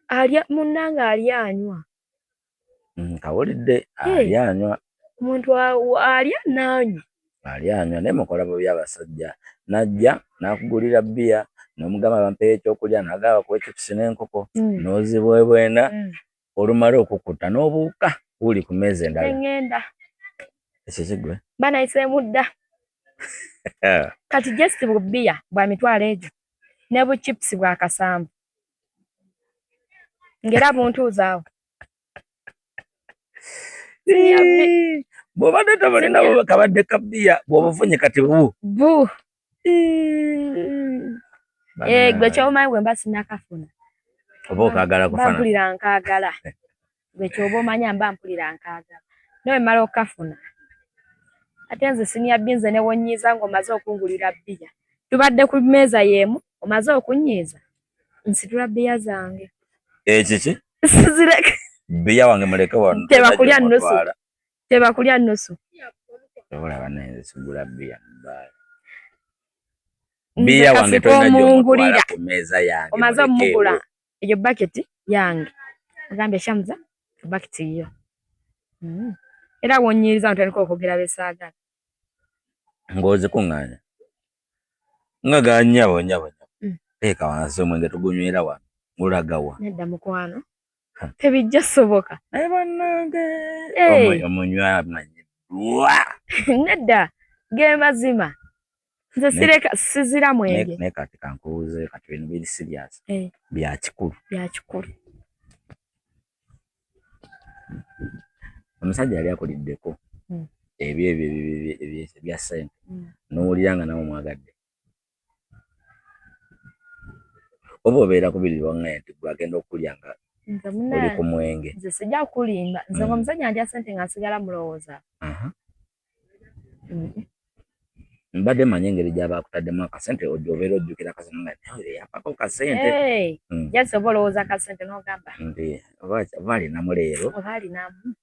Alya munnange alya anywa. Nkawulidde alya anywa. Omuntu alya n'anywa. Alya anywa naye mukola bubi abasajja. N'ajja n'akugulira bbiya n'omugamba bampeeyo ekyokulya n'agamba bakuwe chips n'enkoko n'ozibwebwena olumala okukutta n'obuuka wuli ku mmeeza endala. Ŋŋenda. Ekyo kigwe? Mba nayiseemu dda. Kati just bu bbiya bwa mitwalo egyo ne bu chips bwa kasanvu ng'era buntuuzaawo. Bw'obadde tobulina kabadde ka bbiya bw'obufunye kati bu. Bu. Gwe ky'omanyi bwe mba sinnakafuna. Oba okaagala kufana. Mba mpulira nkaagala. Gwe ky'oba omanya mba mpulira nkaagala. Naye bwe mmala okukafuna. Ate nze siniya bbi nze ne wonnyiiza ng'omaze okungulira bbiya. Tubadde ku mmeeza y'emu omaze okunnyiiza nsitula bbiya zange. Ekiki? Sizireke. Bbiya wange muleke wano. Tebakulya nnusu. Tebakulya nnusu. Olaba naye nze sigula bbiya mu bbaala. Bbiya wange tolina gy'omutwala ku mmeeza yange. Omaze omugula eyo baketi yange. Ogambye Shamza baketi yo. Era wonnyiiriza ntandika okwogera bye saagala. Ng'ozikuŋŋaanya. Nga ga nnyabo nnyabo nnyabo. Teeka wansi omwenge tugunywera wano. Gulaga wa? Nedda mukwano. Tebijja soboka. Naye bannange. Omunywa amanyiddwa. Nedda ge mazima. Nze sireka, sizira mwenge. Naye kati kankubuuze, kati bino biri serious. Eh. Bya kikulu. Bya kikulu. Omusajja yali akuliddeko ebyo ebyo ebya ssente, n'owulira nga nawe omwagadde, oba obeera kubiri waŋŋaye nti gwe agenda okulya nga oli ku mwenge? Nze sijja kukulimba, nze nga omusajja ndya ssente nga nsigala mulowooza. Mbadde manyi engeri gy'aba akutaddemu akasente, ojja obeera ojjukira akasente nga yampako kasente. Just oba olowooza akasente n'ogamba nti oba alinamu leero, oba alinamu.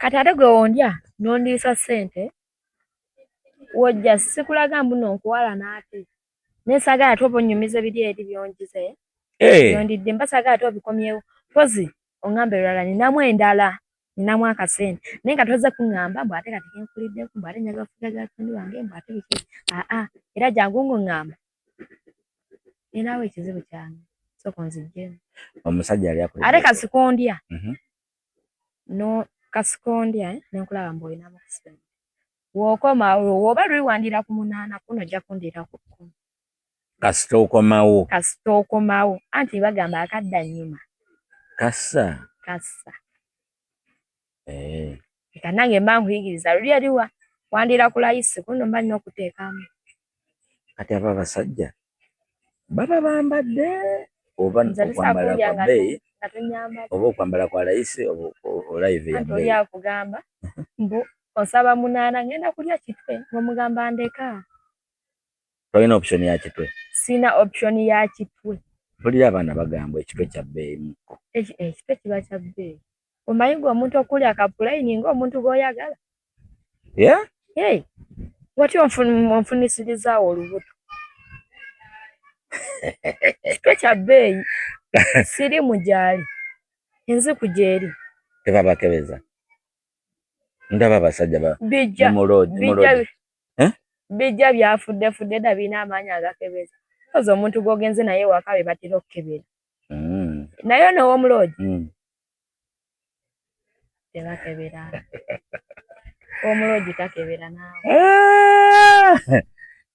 Kati ate gwe wondya n'ondiisa ssente, wojja sikulaga mbu nno nkuwala n'ate naye saagala ate oba onnyumiza biri eri byongize byondidde, mba saagala ate obikomyewo. Mpozi oŋŋamba ebirala, ninamu endala, ninamu akasente, naye nga tozze kuŋŋamba mbu ate kati kenkuliddeko, mbu ate njagala ofuuke girlfriend wange, mbu ate biki. Aa, era jangu ng'oŋŋamba ninawo ekizibu kyange, sooka onziggyemu. Omusajja yali akulidde ate kasikondya no kasikondya nenkulaba mbu olinamu kusente, w'okoma woba luli wandira ku 8, kuno ojja kundiira ku 10. Kasita okomawo. Kasita okomawo, anti bagamba akadda nnyuma kassa. Kassa. Eka nange mba nkuyigiriza, luli eriwa wandira ku layisi, kuno mba nina okuteekamu. Kati abo abasajja baba bambadde oba Nze okwambala tosobola kwa kundya bbeeyi nga tonyambadde. Oba okwambala kwa layisi oba olive ya Anti oli bbeeyi. akugamba mbu osaba 8, ngenda kulya kitwe, ng'omugamba ndeka. Tolina option ya kitwe? Sina option ya kitwe. Mpulira abaana bagamba ekitwe kya bbeeyi mukko. Ekitwe kiba kya bbeeyi. Omanyi gwe omuntu okulya kapulayini ng'omuntu gw'oyagala? Yeah? Hey, watya onfunisirizaawo olubuto? Kitwe kya bbeeyi, sirimu gyali, enziku gyeri. Tebabakebeza? Ndaba abasajja ba Bijja ne mu lodge. Bijja. Eh? Bijja byafuddefudde dda, birina amaanyi agakebeza. Oza omuntu gw'ogenze naye waka be batera okukebera. Naye ono ow'omu lodge tebakebera. Ow'omu lodge takebera naawe. Ah!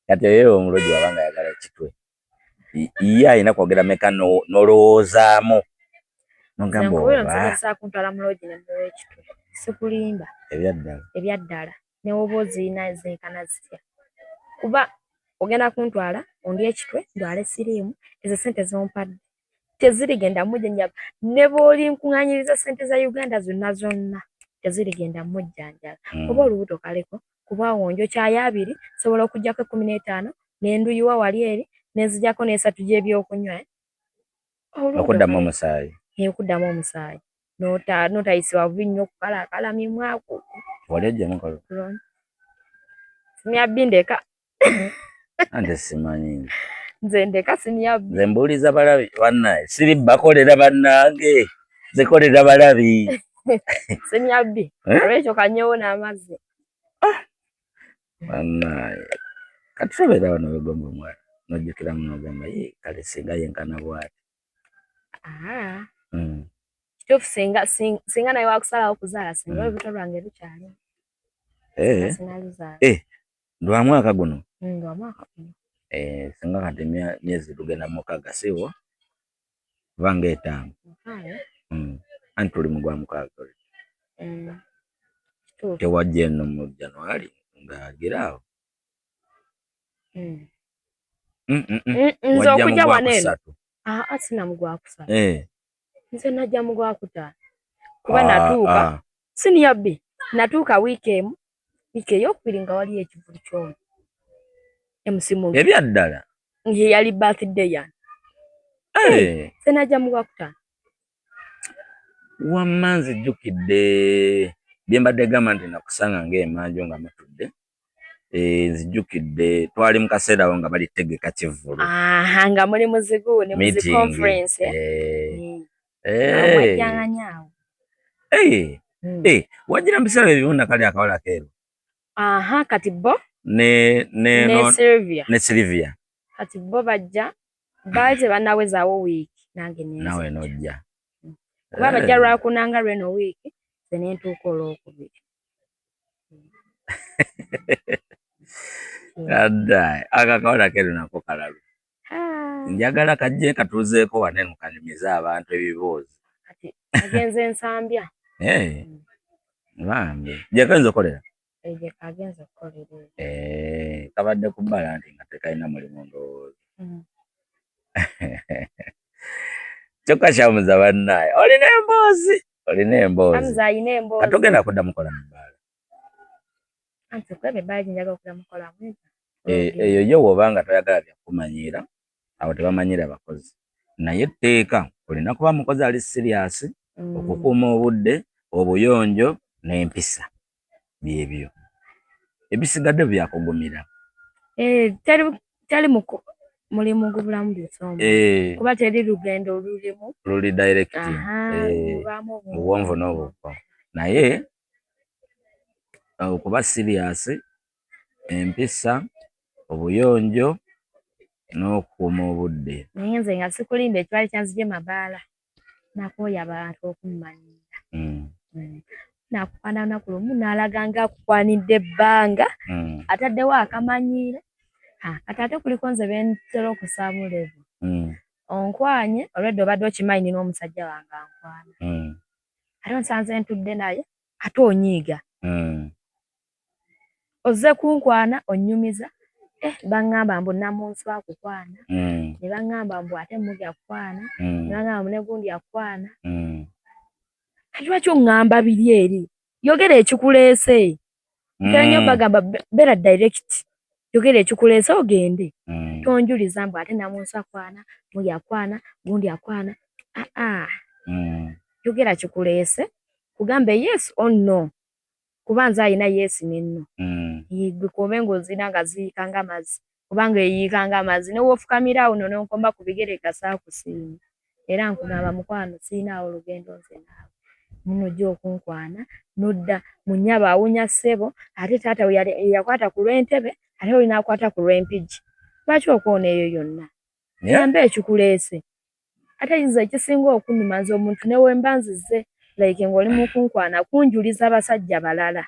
Kati oyo omu lodge wabanga ayagala kitwe, ye alina kwogera meka n'olowoozaamu nogamba Nze oba omusajja kuntwala mu lodge ne muwa ekitwe. Sikulimba. Ebyaddala? Ebyaddala. Ne woba ozirina zenkana zitya. Kuba ogenda kuntwala ondye ekitwe, ndwale siriimu, ezo ssente z'ompadde tezirigenda mujjanjaba. Ne bw'oli nkuŋŋaanyiriza ssente za Uganda zonna zonna, tezirigenda mujjanjaba. Oba olubuto kaleko, kuba awo njokyayo 20, nsobola okuggyako 15, ne nduyiwa wali eri, ne nzigyako n'esatu gy'ebyokunywa. Olubuto Okuddamu kaleko. omusaayi. Okuddamu omusaayi. N'otayisibwa bubi nnyo kukalaakala mimwa. Wali ojjamu kalo? Senior B, ndeka. Ante simanyi. Nze ndeka, Senior B. Nze mbuuliza balabi bannaye, siri bakolera bannange, nze kolera balabi. Senior B. Eh? Olwekyo kanyewo n'amazzi. Bannaye, kati tobeera wano wegomba omwana n'ojjukiramu n'ogamba, ye kale singa yenkana bw'ati? Ah. Kituufu, singa naye wakusalawo okuzaala, singa olubuto lwange lukyali. Sinaluzaala. Eh, lwa mwaka guno? Lwa mwaka guno. Eh, singa kati myezi tugenda 6, siwo oba nga 5. 6. Anti tuli mu gwa 6. Kituufu. Tewajja eno mu January ng'agira awo? Nze Wajja mu okujja gwa wano eno. kusatu. Aa, sina mu gwa kusatu. Nze najja mu gwa 5. Kuba natuuka, Senior B, natuuka wiiki emu, wiiki eyokubiri nga waliyo ekivvulu ky'ono. MC Mubi. Ebyaddala? Ye yali birthday yange. Nze najja mu gwa 5. Wamma nzijjukidde bye mbadde gamba nti nakusanga ng'emanju nga mutudde. Nzijjukidde twali mu kaseera awo nga bali tegeka kivvulu. Aha, nga muli muzigu ne muzi Meeting. conference. Awo mwajjanganya awo. Wajjira mu biseera ebimu nakali akawala keeru. Aha, kati bo Ne ne Sylvia. Ne Sylvia. Kati bo bajja, baali tebannawezaawo wiiki nange ne Naawe nzija. n'ojja. Kuba bajja Lwakuna nga lweno wiiki, nze ne ntuuka Olwokubiri. Adda akakawala kero nako kalalu. Njagala kajje katuuzeeko wano eno kanyumize abantu ebiboozi. Kati agenze Nsambya. Eh. Bambi. Gye kayinza okukolera? Gye kagenze okukolera. Eh, kabadde ku bbala nti nga tekalina mulimu ndowooza. Kyokka Shamuza bannaaye olina emboozi, olina emboozi. Shamuza alina emboozi. Kati ogenda kudda mukola mu bbaala. Anti kwebe ebbaala gye njagala okudda mukolamu. Eyo yo bw'oba nga toyagala bya kukumanyiira, awo tebamanyiira bakozi. Naye etteeka olina kuba mukozi ali siriyaasi, okukuuma obudde, obuyonjo n'empisa. Byebyo. Ebisigadde byakugumira. Teri mulimu gubulamu bisoomo. Kuba teri lugendo lulimu. Luli direct. Obuwonvu n'obukko. Naye okuba siriyaasi, empisa, obuyonjo n'okukuuma obudde. Naye nze nga sikulimba ekibaali kyanzigye mabaala nakooya abantu okummanyiira. Nakukwana lunaku lumu n'alaga nga akukwanidde ebbanga ataddewo akamanyiiro. Kati ate kuliko nze be ntera okussaamu level. Onkwanye olwedda obadde okimanyi nina omusajja wange ankwana. Ate onsanze ntudde naye ate onyiiga. Ozze kunkwana onnyumiza baŋŋamba mbu Namunsi akukwana, ne baŋŋamba mbu ate Mugi akukwana, ne baŋŋamba mbu ne gundi akukwana. Kati lwaki oŋŋamba biri eri? Yogera ekikuleese. Ntera nnyo bagamba beera direct. Yogera ekikuleese ogende. Tonjuliza mbu ate Namunsi akwana, Mugi akwana, gundi akwana. Yogera kikuleese, kugambe yes or no. Kuba nze alina yes ne no. Gwe k'obe ng'ozirina nga ziyiika nga mazzi kubanga eyiika nga mazzi ne w'ofukamira awo nno n'onkomba ku bigere kasaakusiima. Era nkugamba mukwano sirinaawo lugendo nze naawe. Munno ojja okunkwana n'odda mu nnyabo awunya ssebo ate taata we yakwata ku lw'entebe ate oli n'akwata ku lw'empigi. Lwaki okoona eyo yonna? Gamba ekikuleese. Ate nze ekisinga okunnuma nze omuntu ne we mba nzize like ng'oli mu kunkwana kunjuliza basajja balala.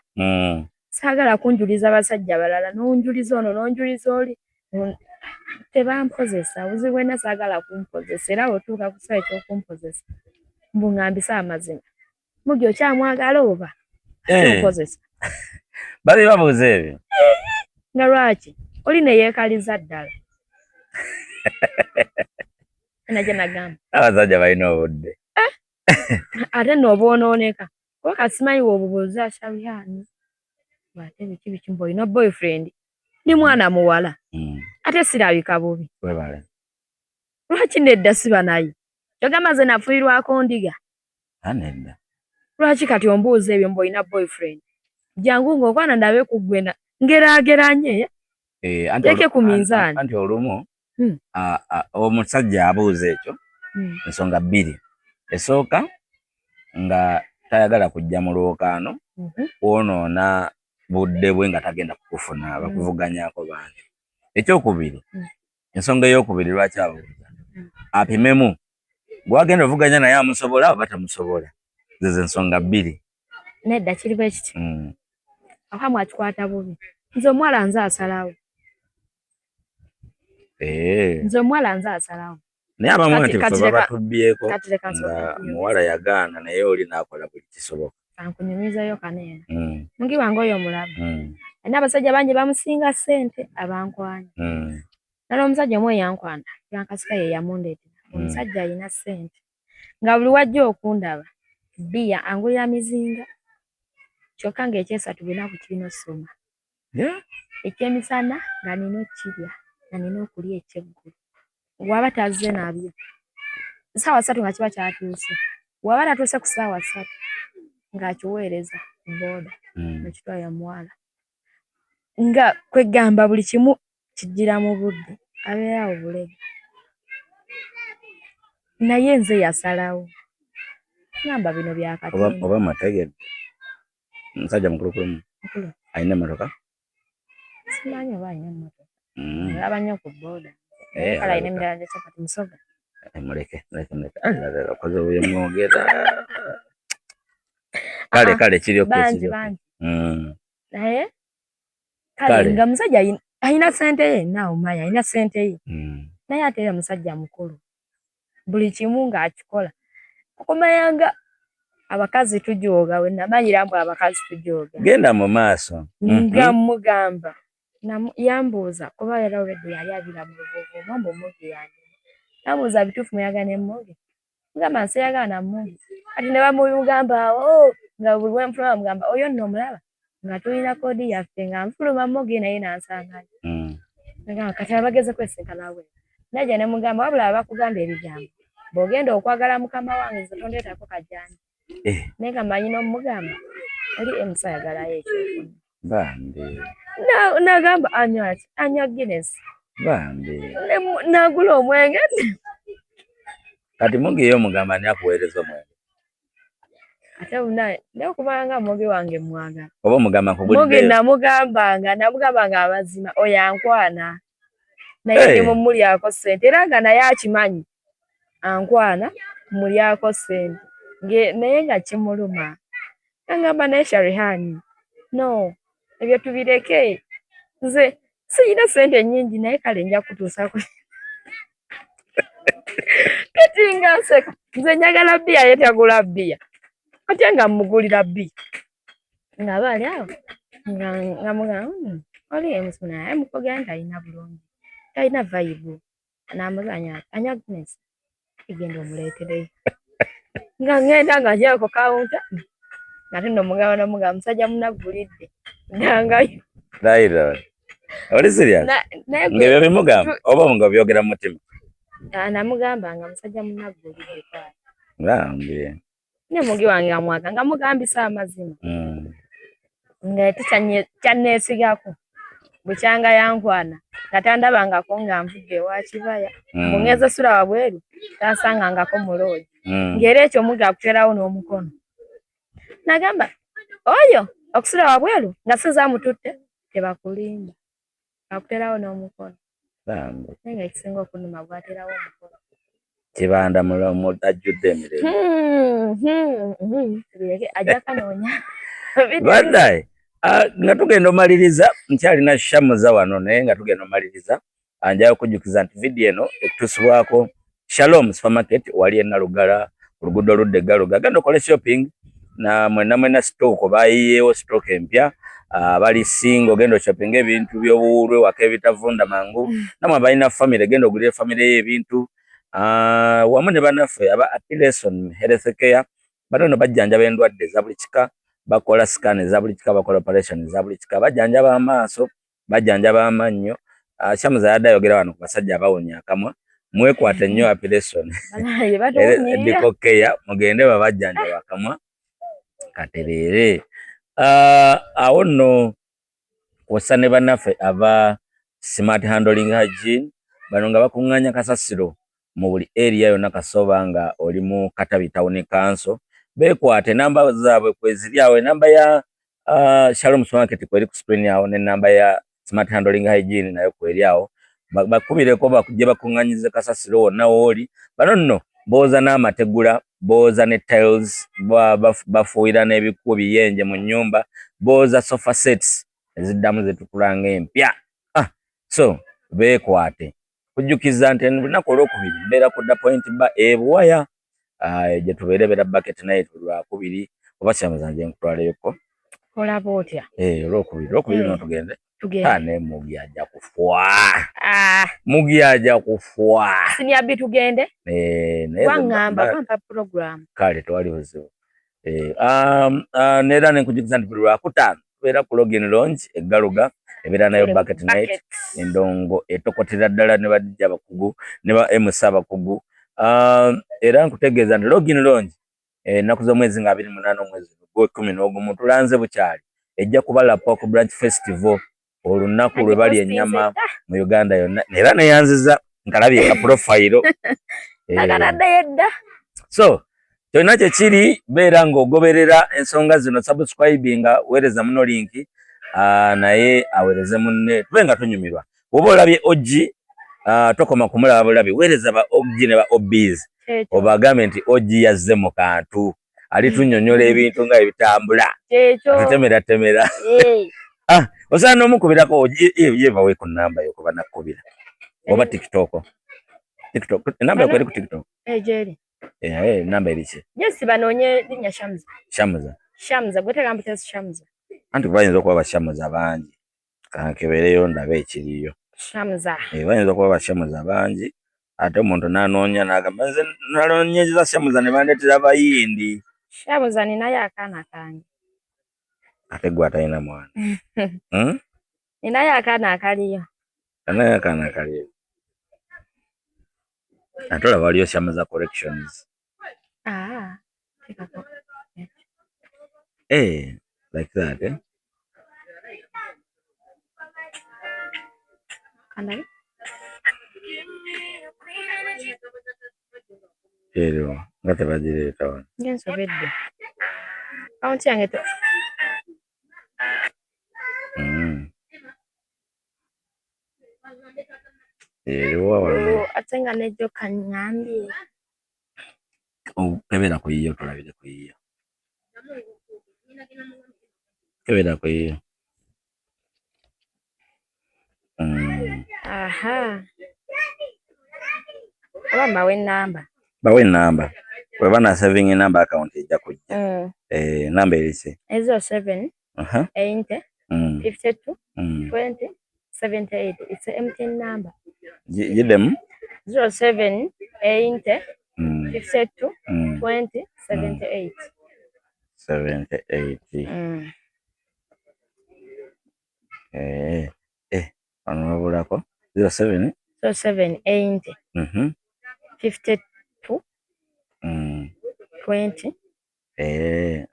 Saagala kunjuliza basajja balala n'onjuliza ono n'onjuliza oli tebampozesa obuzibu bwenna saagala kumpozesa era bw'otuuka ku ssaawa eky'okumpozesa mbu ŋŋambise amazima. Mugi okyamwagala oba mpozesa? Babi babuuza ebyo. Nga lwaki? Oli ne yeekaliza ddala. Najja nagamba. Abasajja balina obudde. Ate nno obwonooneka. Kuba kati simanyi w'obubuuza Sharihani. Ate biki biki mbu olina boyfriend. Ndi mwana muwala. Ate sirabika bubi. Webale. Lwaki nedda siba naye? Kyogamba nze nafuuyirwako ndiga. Nedda. Lwaki kati ombuuza ebyo mbu olina boyfriend? Jangu ng'okwana ndabe ku ggwe ngeraageranye. Teeke ku minzaani. Anti olumu omusajja abuuza ekyo ensonga bbiri. Esooka nga tayagala kujja mu lwokaano kwonoona budde bwe nga tagenda kukufuna bakuvuganyaako bangi. Ekyokubiri, ensonga eyokubiri lwaki abuuza apimemu gwagenda ovuganya naye amusobola oba tamusobola. Zezo ensonga bbiri. Nedda kiri bwe kiti. Akamu akikwata bubi. Nze omuwala nze asalawo. Nze omuwala nze asalawo. Naye abamu nti ffe babatubbyeko nga muwala yagaana naye oli n'akola buli kisoboka. Kankunyumizeeyo kaneeno. Mugi wange oyo omulaba. Alina abasajja bangi bamusinga ssente abankwanya. Nala omusajja omu eyankwana Yankasika ye yamundeetera. Omusajja alina ssente. Nga buli wajja okundaba bbiya angulira mizinga kyokka ng'ekyesatu buli lunaku kirina ossoma. Ekyemisana nga nina okkirya nga nina okulya ekyeggulo. Bw'aba tazze nabyo ssaawa ssatu nga kiba kyatuuse. Bw'aba tatuuse ku ssaawa ssatu ng'akiweereza ku bbooda nekitwalira muwala. Nga kwegamba buli kimu kijjira mu budde abeera awo Bulega. Naye nze yasalawo. Ngamba bino bya katemba. Oba mwategedde. Omusajja mukulukulu. Alina emmotoka? Simanyi oba alina emmotoka. Alaba nnyo ku bbooda. Kale alina emirala gya kyapati musoga. Muleke, muleke, muleke. Okoze obuye mwogera. Kale, kale, kiri okay, Bangi, kiri okay. bangi. Naye Kale nga musajja alina ssente ye, naawe omanyi alina ssente ye. Naye ate era musajja mukulu, buli kimu ng'akikola. Okumanya nga abakazi tujooga, we namanyira mbu abakazi tujooga. Genda mu maaso. Nga mugamba, yambuuza kuba era already yali abira mu luvuuvuumo mbu Mugi yanyuma. Nambuuza, bituufu muyagala ne Mugi? Mugamba nseyagala na Mugi. Kati ne bamugamba awo nga buli lwe nfuluma bamugamba oyo nno omulaba nga tulina code yaffe, nga nfuluma Mugi naye nansangayo. Nagamba kati abageze kwesinkana bwe. Najja ne mugamba, wabula abakugamba ebigambo bw'ogenda okwagala mukama wange, nze tondeetako kajanja. Naye nga mmanyi n'omugamba oli MC ayagalayo ekyokunywa. Bambi. Nagamba anywa ki? Anywa Guinness. Bambi. Nagula omwenge. Kati Mugi ye omugamba ani akuweereza omwenge? Ate munaye naye okubanga Mugi wange mwagala. Oba omugamba Mugi nkuguliddeyo? Namugambanga amazima, oyo ankwana. Naye ndi mumulyako ssente, era nga naye akimanyi ankwana mulyako ssente. Naye nga kimuluma. Nangamba naye Sharihan, no, ebyo tubireke. Nze siyina ssente nnyingi, naye kale nja kutuusaako. Kati nga nseka, nze njagala bbiya, ye tagula bbiya. Ate nga mmugulira bbiya. Nga bali awo nga mugamba, oli MC naye mukwogera nti alina bulungi, talina vibe. Nambuuza anywa Guinness? Genda omuleetereyo. Nga ngenda nga njayo ku counter, ate nno mugamba nomugamba musajja munaggulidde ndangayo. Layira. Oli serious? Naye Ng'ebyo bimugamba oba nga obyogera mu mutima? Ah, namugamba nga musajja munaggulidde kwali. Bambi. Ne Mugi wange amwaga nga mugambisa amazima. Nga ate kyanneesigako bukyanga yankwana nga tandabangako nga nvudde ewa Kibaya. Mbu sula wabweru tansangangako mu lodge. Ng'era ekyo Mugi akuteerawo n'omukono. Nagamba oyo okusula wabweru nga sinze amututte, tebakulimba, akuteerawo n'omukono. Bambi. Naye nga ekisinga okunnuma gw'ateerawo omukono. Kibanda mulomo ajjudde emirembe. Tubireke, ajja kanoonya. Bannaye, nga tugenda omaliriza, nkyalina Shamuza wano, naye nga tugenda omaliriza, njagala okujjukiza nti vidiyo eno ekutuusibwako Shalom Supermarket wali e Nalugala ku luguudo oludda e Galuga. Genda okole shopping na mwenna mwenna, stock bayiyeewo stock empya, bali single, genda oshoppinga ebintu by'obuwuulwe waka ebitavunda mangu. Namwe abalina family, genda ogulire family yo ebintu, wamu ne bannaffe aba Apileson Health Care. Bano nno bajjanjaba endwadde eza buli kika, bakola scan eza buli kika, bakola operation eza buli kika, bajjanjaba amaaso, bajjanjaba amannyo. Shamuza yadde ayogera wano ku basajja abawonya akamwa, mwekwate nnyo Apileson Banaye batuwunyirira. Medical Care, mugende babajjanjaba akamwa katereere. Awo nno kwossa ne bannaffe aba Smart Handling Hygiene, bano nga bakuŋŋaanya kasasiro mu buli area yonna kasoba nga oli mu Katabi Town Council. Beekwate, enamba zaabwe kweziri awo, enamba ya Shalom Supermarket kweri ku screen awo, n'enamba ya Smart Handling Hygiene nayo kweri awo. Bakubireko bakujje bakuŋŋaanyize kasasiro wonna w'oli. Bano nno booza n'amategula, booza ne tiles, bafuuyira n'ebikubo biyenje mu nnyumba, booza sofa sets eziddamu zetukula ng'empya. So beekwate. Kujjukiza nti lunaku olwokubiri mbeera ku The Point Bar e Buwaya, gye tubeera ebeera bucket night buli lwakubiri. Oba Shamuza nje nkutwalayoko? Olaba otya? Eh, olwokubiri luno tugende. Tugende. Ah, naye Mugi ajja kufa. Mugi ajja kufa. Senior B, tugende. Eh, naye Waŋŋamba bampa program. Kale tewali buzibu. Neera nenkujjukiza nti buli lwakutaano tubeera ku Login Lounge e Galuga, ebeera nayo bucket night, endongo etokotera ddala ne ba DJ abakugu ne ba MC abakugu. Era nkutegeeza nti Login Lounge ennaku z'omwezi nga 28 omwezi gw'e11 tulanze bukyali, ejja kuba La Pork Branch Festival, olunaku lwe balya ennyama mu Uganda yonna. Era neyanziza nkalabye ka profile. Aganaddayo edda. So kyonna kyekiri, beera ng'ogoberera ensonga zino, subscribinga, weereza muno link, naye aweereze munne, tube nga tunyumirwa. Bw'oba olabye OG, tokoma kumulaba bulabi, weereza ba OG ne ba OBs, obagambe nti OG yazze mu kantu, ali tunnyonnyola ebintu nga ebitambula, Kyekyo. atutemeratemera. Ah, osobola n'omukubirako ye bawe ku namba yo kuba nakkubira oba Eh. TikTok. TikTok enamba yako eri ku TikTok? Eh, gyeri. Eh, eh, namba eri ki? Yes, banoonye linnya Shamza. Shamza. Shamza, gwe teeka mpita Shamza. Anti bayinza okuba bashamuza bangi. Kankebereyo ndabe ekiriyo. Shamza. Eh, bayinza okuba bashamuza bangi ate omuntu n'anoonya n'agamba nze naloonyeza Shamza ne bandeetera Bayindi. Shamza ninayo akaana kange. Ate gwe atalina mwana. Hmm? Ninayo akaana akaliyo. Ninayo akaana akaliyo. Ate olaba waliyo Shamza collections. Ah, tekako. Eh, like that, eh? Kandabe. Eriwo nga tebagireeta wano. Ngensobedde. Akawunti yange to Eriwo wano. Ate nga nejjo kaŋŋambye. Kebera ku yiyo tulabire ku yiyo. Kebera ku yiyo. Aha. Oba mbawe ennamba. Bawe ennamba. Bwe bana saving enamba account ejja kujja. Eh, namba eri ki? 07 80 52 20 78. It's a MTN number. Giddemu? 07 80 52 20 78. 78. Eh, eh, wano wabulako 07 07 80 52 20 Eh,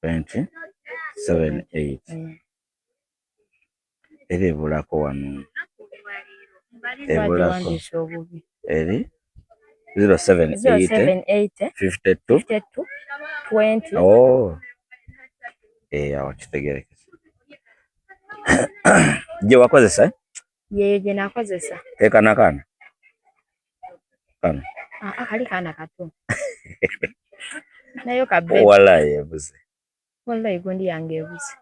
20 78. Era ebulako wano. Ebulako. Bagiwandiise obubi. Eri 07 80 07 80 52 52 20. Oh. Eh, awo kitegerekese. Gye wakozesa? Eh? Yeyo gye nakozesa. Ke kana kana? Kano. Ah, ah, kali kaana kato. Nayo ka baby. Wallahi ebuze. Wallahi gundi yange ebuze.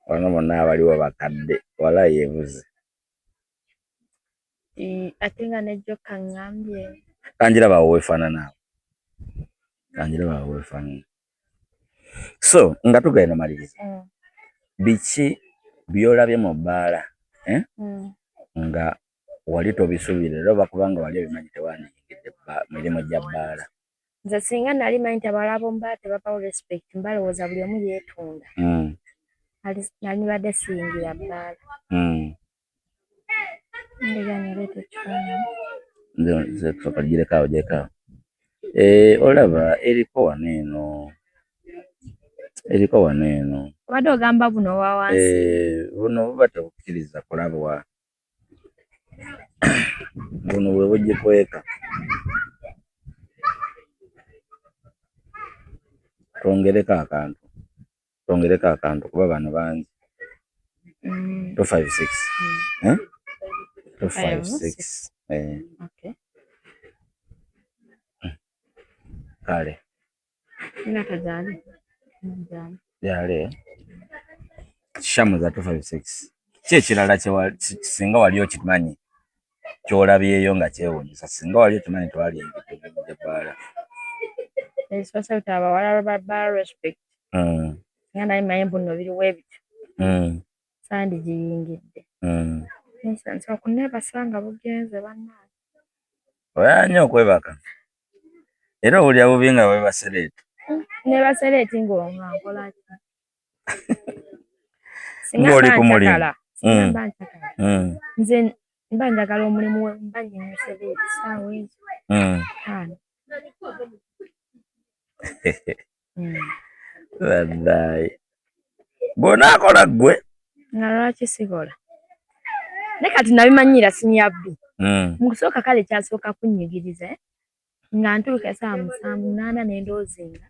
Wano bonna abaliwo bakadde wallahi ebuze. Ate nga nejjo kaŋŋambye. Kanjiraba awo weefaanana awo. Kanjiraba awo weefaanana. So nga tugenda maliriza. Biki by'olabye mu bbaala, eh? Nga wali tobisuubira era oba kubanga wali obimanyi tewandiyingidde mirimu gya bbaala. Nze singa nali manyi nti abawala b'omu bbaala tebabawa respect, mbalowooza buli omu yeetunda. Nalibadde siyingira bbaala. Ndeganya leeta ekifaananyi. Nze tusooka girekawo girekawo. Eh, olaba eriko wano eno. Eriko wano eno. Obadde ogamba buno owa wansi. Eh, buno buba tebukkiriza kulabwa. Buno bwe bugikweka. Twongereko akantu. Twongereko akantu kuba bano bangi. 256. Eh? 256. Eh. Okay. Kale. Nina kajali. Jali. Jali. Shamuza 256. Ki ekirala singa wali okimanyi ky'olabyeyo nga kyewuunyisa singa wali okimanyi twaliyingidde mu bbaala. Ekisoose nti abawala ba bbaala respect. Singa nali mmanyi mbu nno biriwo ebityo. Sandigiyingidde. Nsobola kunneebasa nga bugenze bannange. Oyagala nnyo okwebaka era owulira bubi nga weebase late. Neebase late nga nkola ki? Singa Ng'oli mba ku mulimu. nkyakala, singa mba nkyakala. Nze mba njagala omulimu we mba nnyinyuse late essaawa ezo 5. Wallahi. Bw'onaakola ggwe. Nga lwaki sikola? Naye kati nabimanyira senior B. Mu kusooka kale kyasooka kunnyigiriza, eh? Nga ntuuka essaawa 7 8 ne ndoozinga.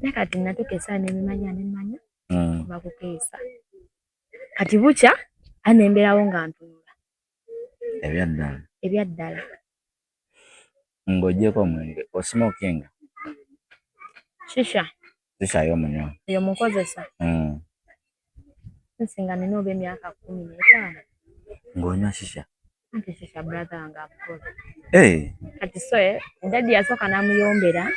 Naye kati natuuka essaawa ne mbimanya ne mmanya kuba kukeesa. Kati bukya ate ne mbeerawo nga ntunula. Ebyaddala. Ebyaddala. Ng'oggyeko omwenge osmokinga? Shisha. Shisha yo munywa. Eyo mukozesa. Nsinga nina oba emyaka 15. Ng'onywa shisha? Anti shisha brother wange amukola. Hey. Kati so daddy yasooka n'amuyombera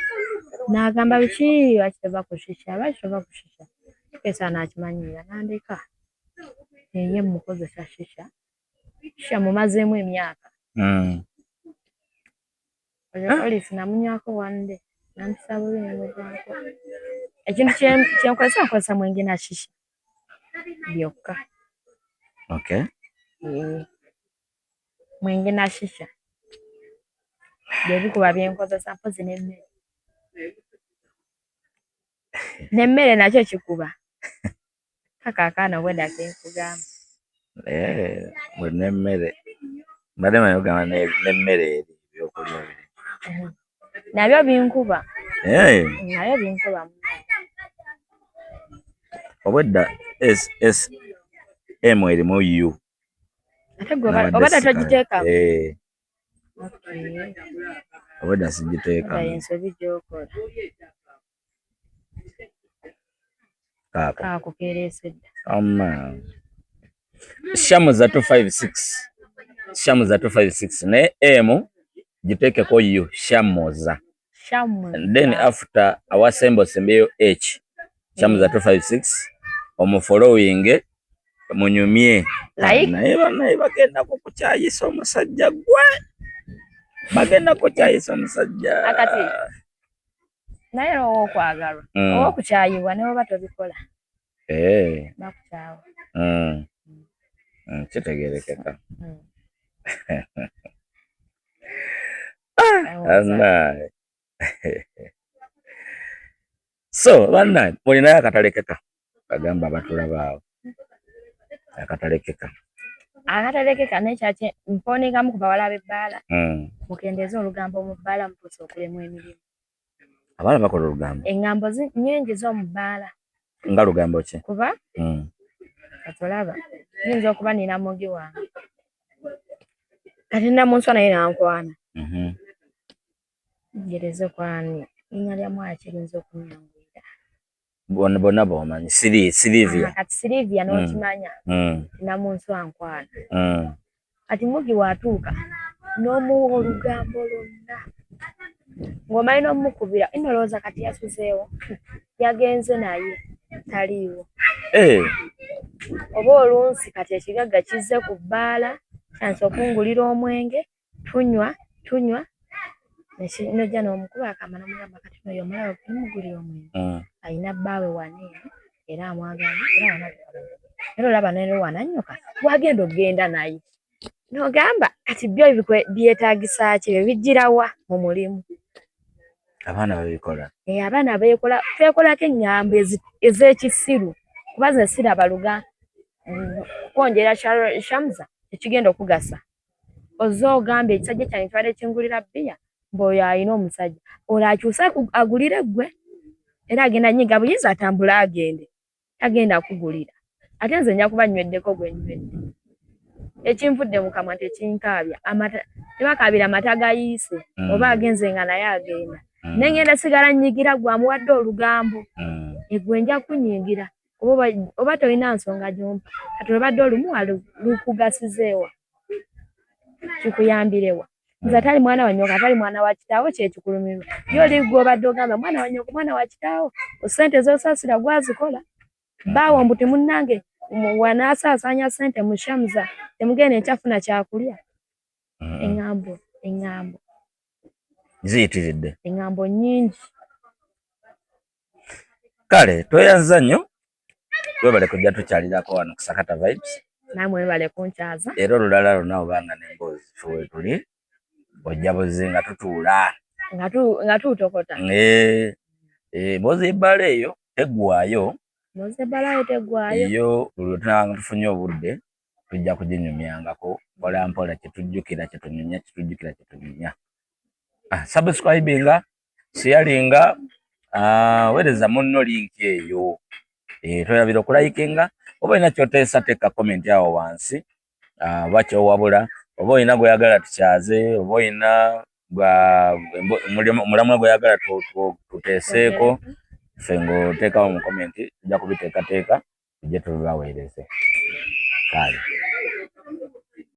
n'agamba biki lwaki tova ku shisha, lwaki tova ku shisha. Tukeesa n'akimanyira n'andeka. Ye mukozesa shisha. Shisha mumazeemu emyaka. Oyo Olice namunywako one day. Nampisa bubi ne muvaako. Ekintu kyenkozesa nkozesa mwenge na shisha byokka. Okay. Mwenge na shisha byebikuba byenkozesa mpozi n'emmere. N'emmere nakyo kikuba. Kaka akaana obwedda kenkugamba. Bwe n'emmere. Mbadde manyi ogamba n'emmere eri ebyokulya biri. Nabyo binkuba. Nabyo binkuba. Obwedda S S M erimu U. Ate gwe obadde togiteekamu? Obwedda sigiteekamu. Ensobi gy'okola. Kaako. Kaako keereese dda. Amma. Shamuza 256. Shamuza 256 naye M giteekeko U Shamuza. Shamuza. Then after awasemba osembeyo H. Shamuza 256 omufollowing munyumye. Like. Naye banaye bagenda kukukyayisa omusajja gwe. Bagenda kukyayisa omusajja. Akati. Naye ow'okwagalwa. Ow'okukyayibwa ne bw'oba tobikola. Bakukyawa. Kitegeerekeka. Bannaye. So bannaye mulinayo akatalekeka. Bagamba abatulaba awo. Akatalekeka. Akatalekeka n'ekyaki mpoonekamu ku bawala b'ebbaala. Mukendeeze olugambo mu bbaala mutuuse okulemwa emirimu. Abaala bakola olugambo. Eŋŋambo nnyingi z'omu bbaala. Nga lugambo ki? Kuba kati olaba nnyinza okuba nina mugi wange. Kati Namunswa naye n'ankwana. Ngereze kwani erinnya lya mwala kirinza okunyanguyira. Bonna b'omanyi Silivia. Kati Silivia n'okimanya. Namunswa ankwana. Kati mugi w'atuuka n'omuwa olugambo lwonna. Ng'omanyi n'omukubira nno olowooza kati yasuzeewo yagenze naye taliiwo. Oba olunsi kati ekigagga kizze ku bbaala kyansi okungulira omwenge tunywa tunywa nojja n'omukuba akama n'omugamba kati oyo omulaba kumugulira omwenge. Alina bbaawe wano eno era amwagala era wana era olaba ne wanannyuka wagenda okugenda naye. N'ogamba kati byo byetaagisa ki bijjira wa mu mulimu? Abaana babikola. Abaana beekola twekolako eŋŋambo ez'ekisiru kuba nze siraba luga kwongera Shamuza ekigenda okugasa. Ozze ogamba ekisajja kyange kibadde kingulira bbiya mbu oyo alina omusajja olwo akyuse agulire ggwe era agenda nyiga buyinza atambule agende tagenda kugulira ate nze nja kuba nnyweddeko gwe nywedde. Ekinvudde mu kamwa tekinkaabya amata tebakaabira amata gayiise oba agenze nga naye agenda. Ne ngenda sigala nnyigira gwe amuwadde olugambo. Eggwe nja kunyigira oba tolina nsonga gy'ompa kati olubadde olumuwa lukugasizeewa kikuyambirewa. Nze atali mwana wa nnyoko atali mwana wa kitaawo kye kikulumirwa. Ye oli gwe obadde ogamba mwana wa nnyoko mwana wa kitaawo ssente z'osaasira gw'azikola. Bbaawo mbu temunnange wanaasaasaanya ssente mu Shamuza temugenda enkya funa kyakulya. Eŋŋambo eŋŋambo. Ziyitiridde. Eŋŋambo nnyingi. Kale tweyanza nnyo webale kujja tukyalirako wano ku Sakata Vibes. Nammwe webale kunkyaza. Era olulala lwonna obanga n'emboozi ffe weetuli ojja buzzi nga tutuula. Nga tuutokota. Emboozi y'ebbaala eyo teggwaayo. Emboozi y'ebbaala eyo teggwaayo. Yo buli lwe tunaaba tufunye obudde tujja kuginyumyangako mpola mpola kye tujjukira kye tunyumya kye tujjukira kye tunyumya. Subscribinga, sharinga, weereza munno link eyo. Toyabira okulikinga oba olina ky'oteesa teeka comment awo wansi oba ky'owabula oba olina gw'oyagala tukyaze oba olina omulamwa gw'oyagala tuteeseeko. Ffe ng'oteekawo mu comment, tujja kubiteekateeka tujje tubibaweereze. Kale.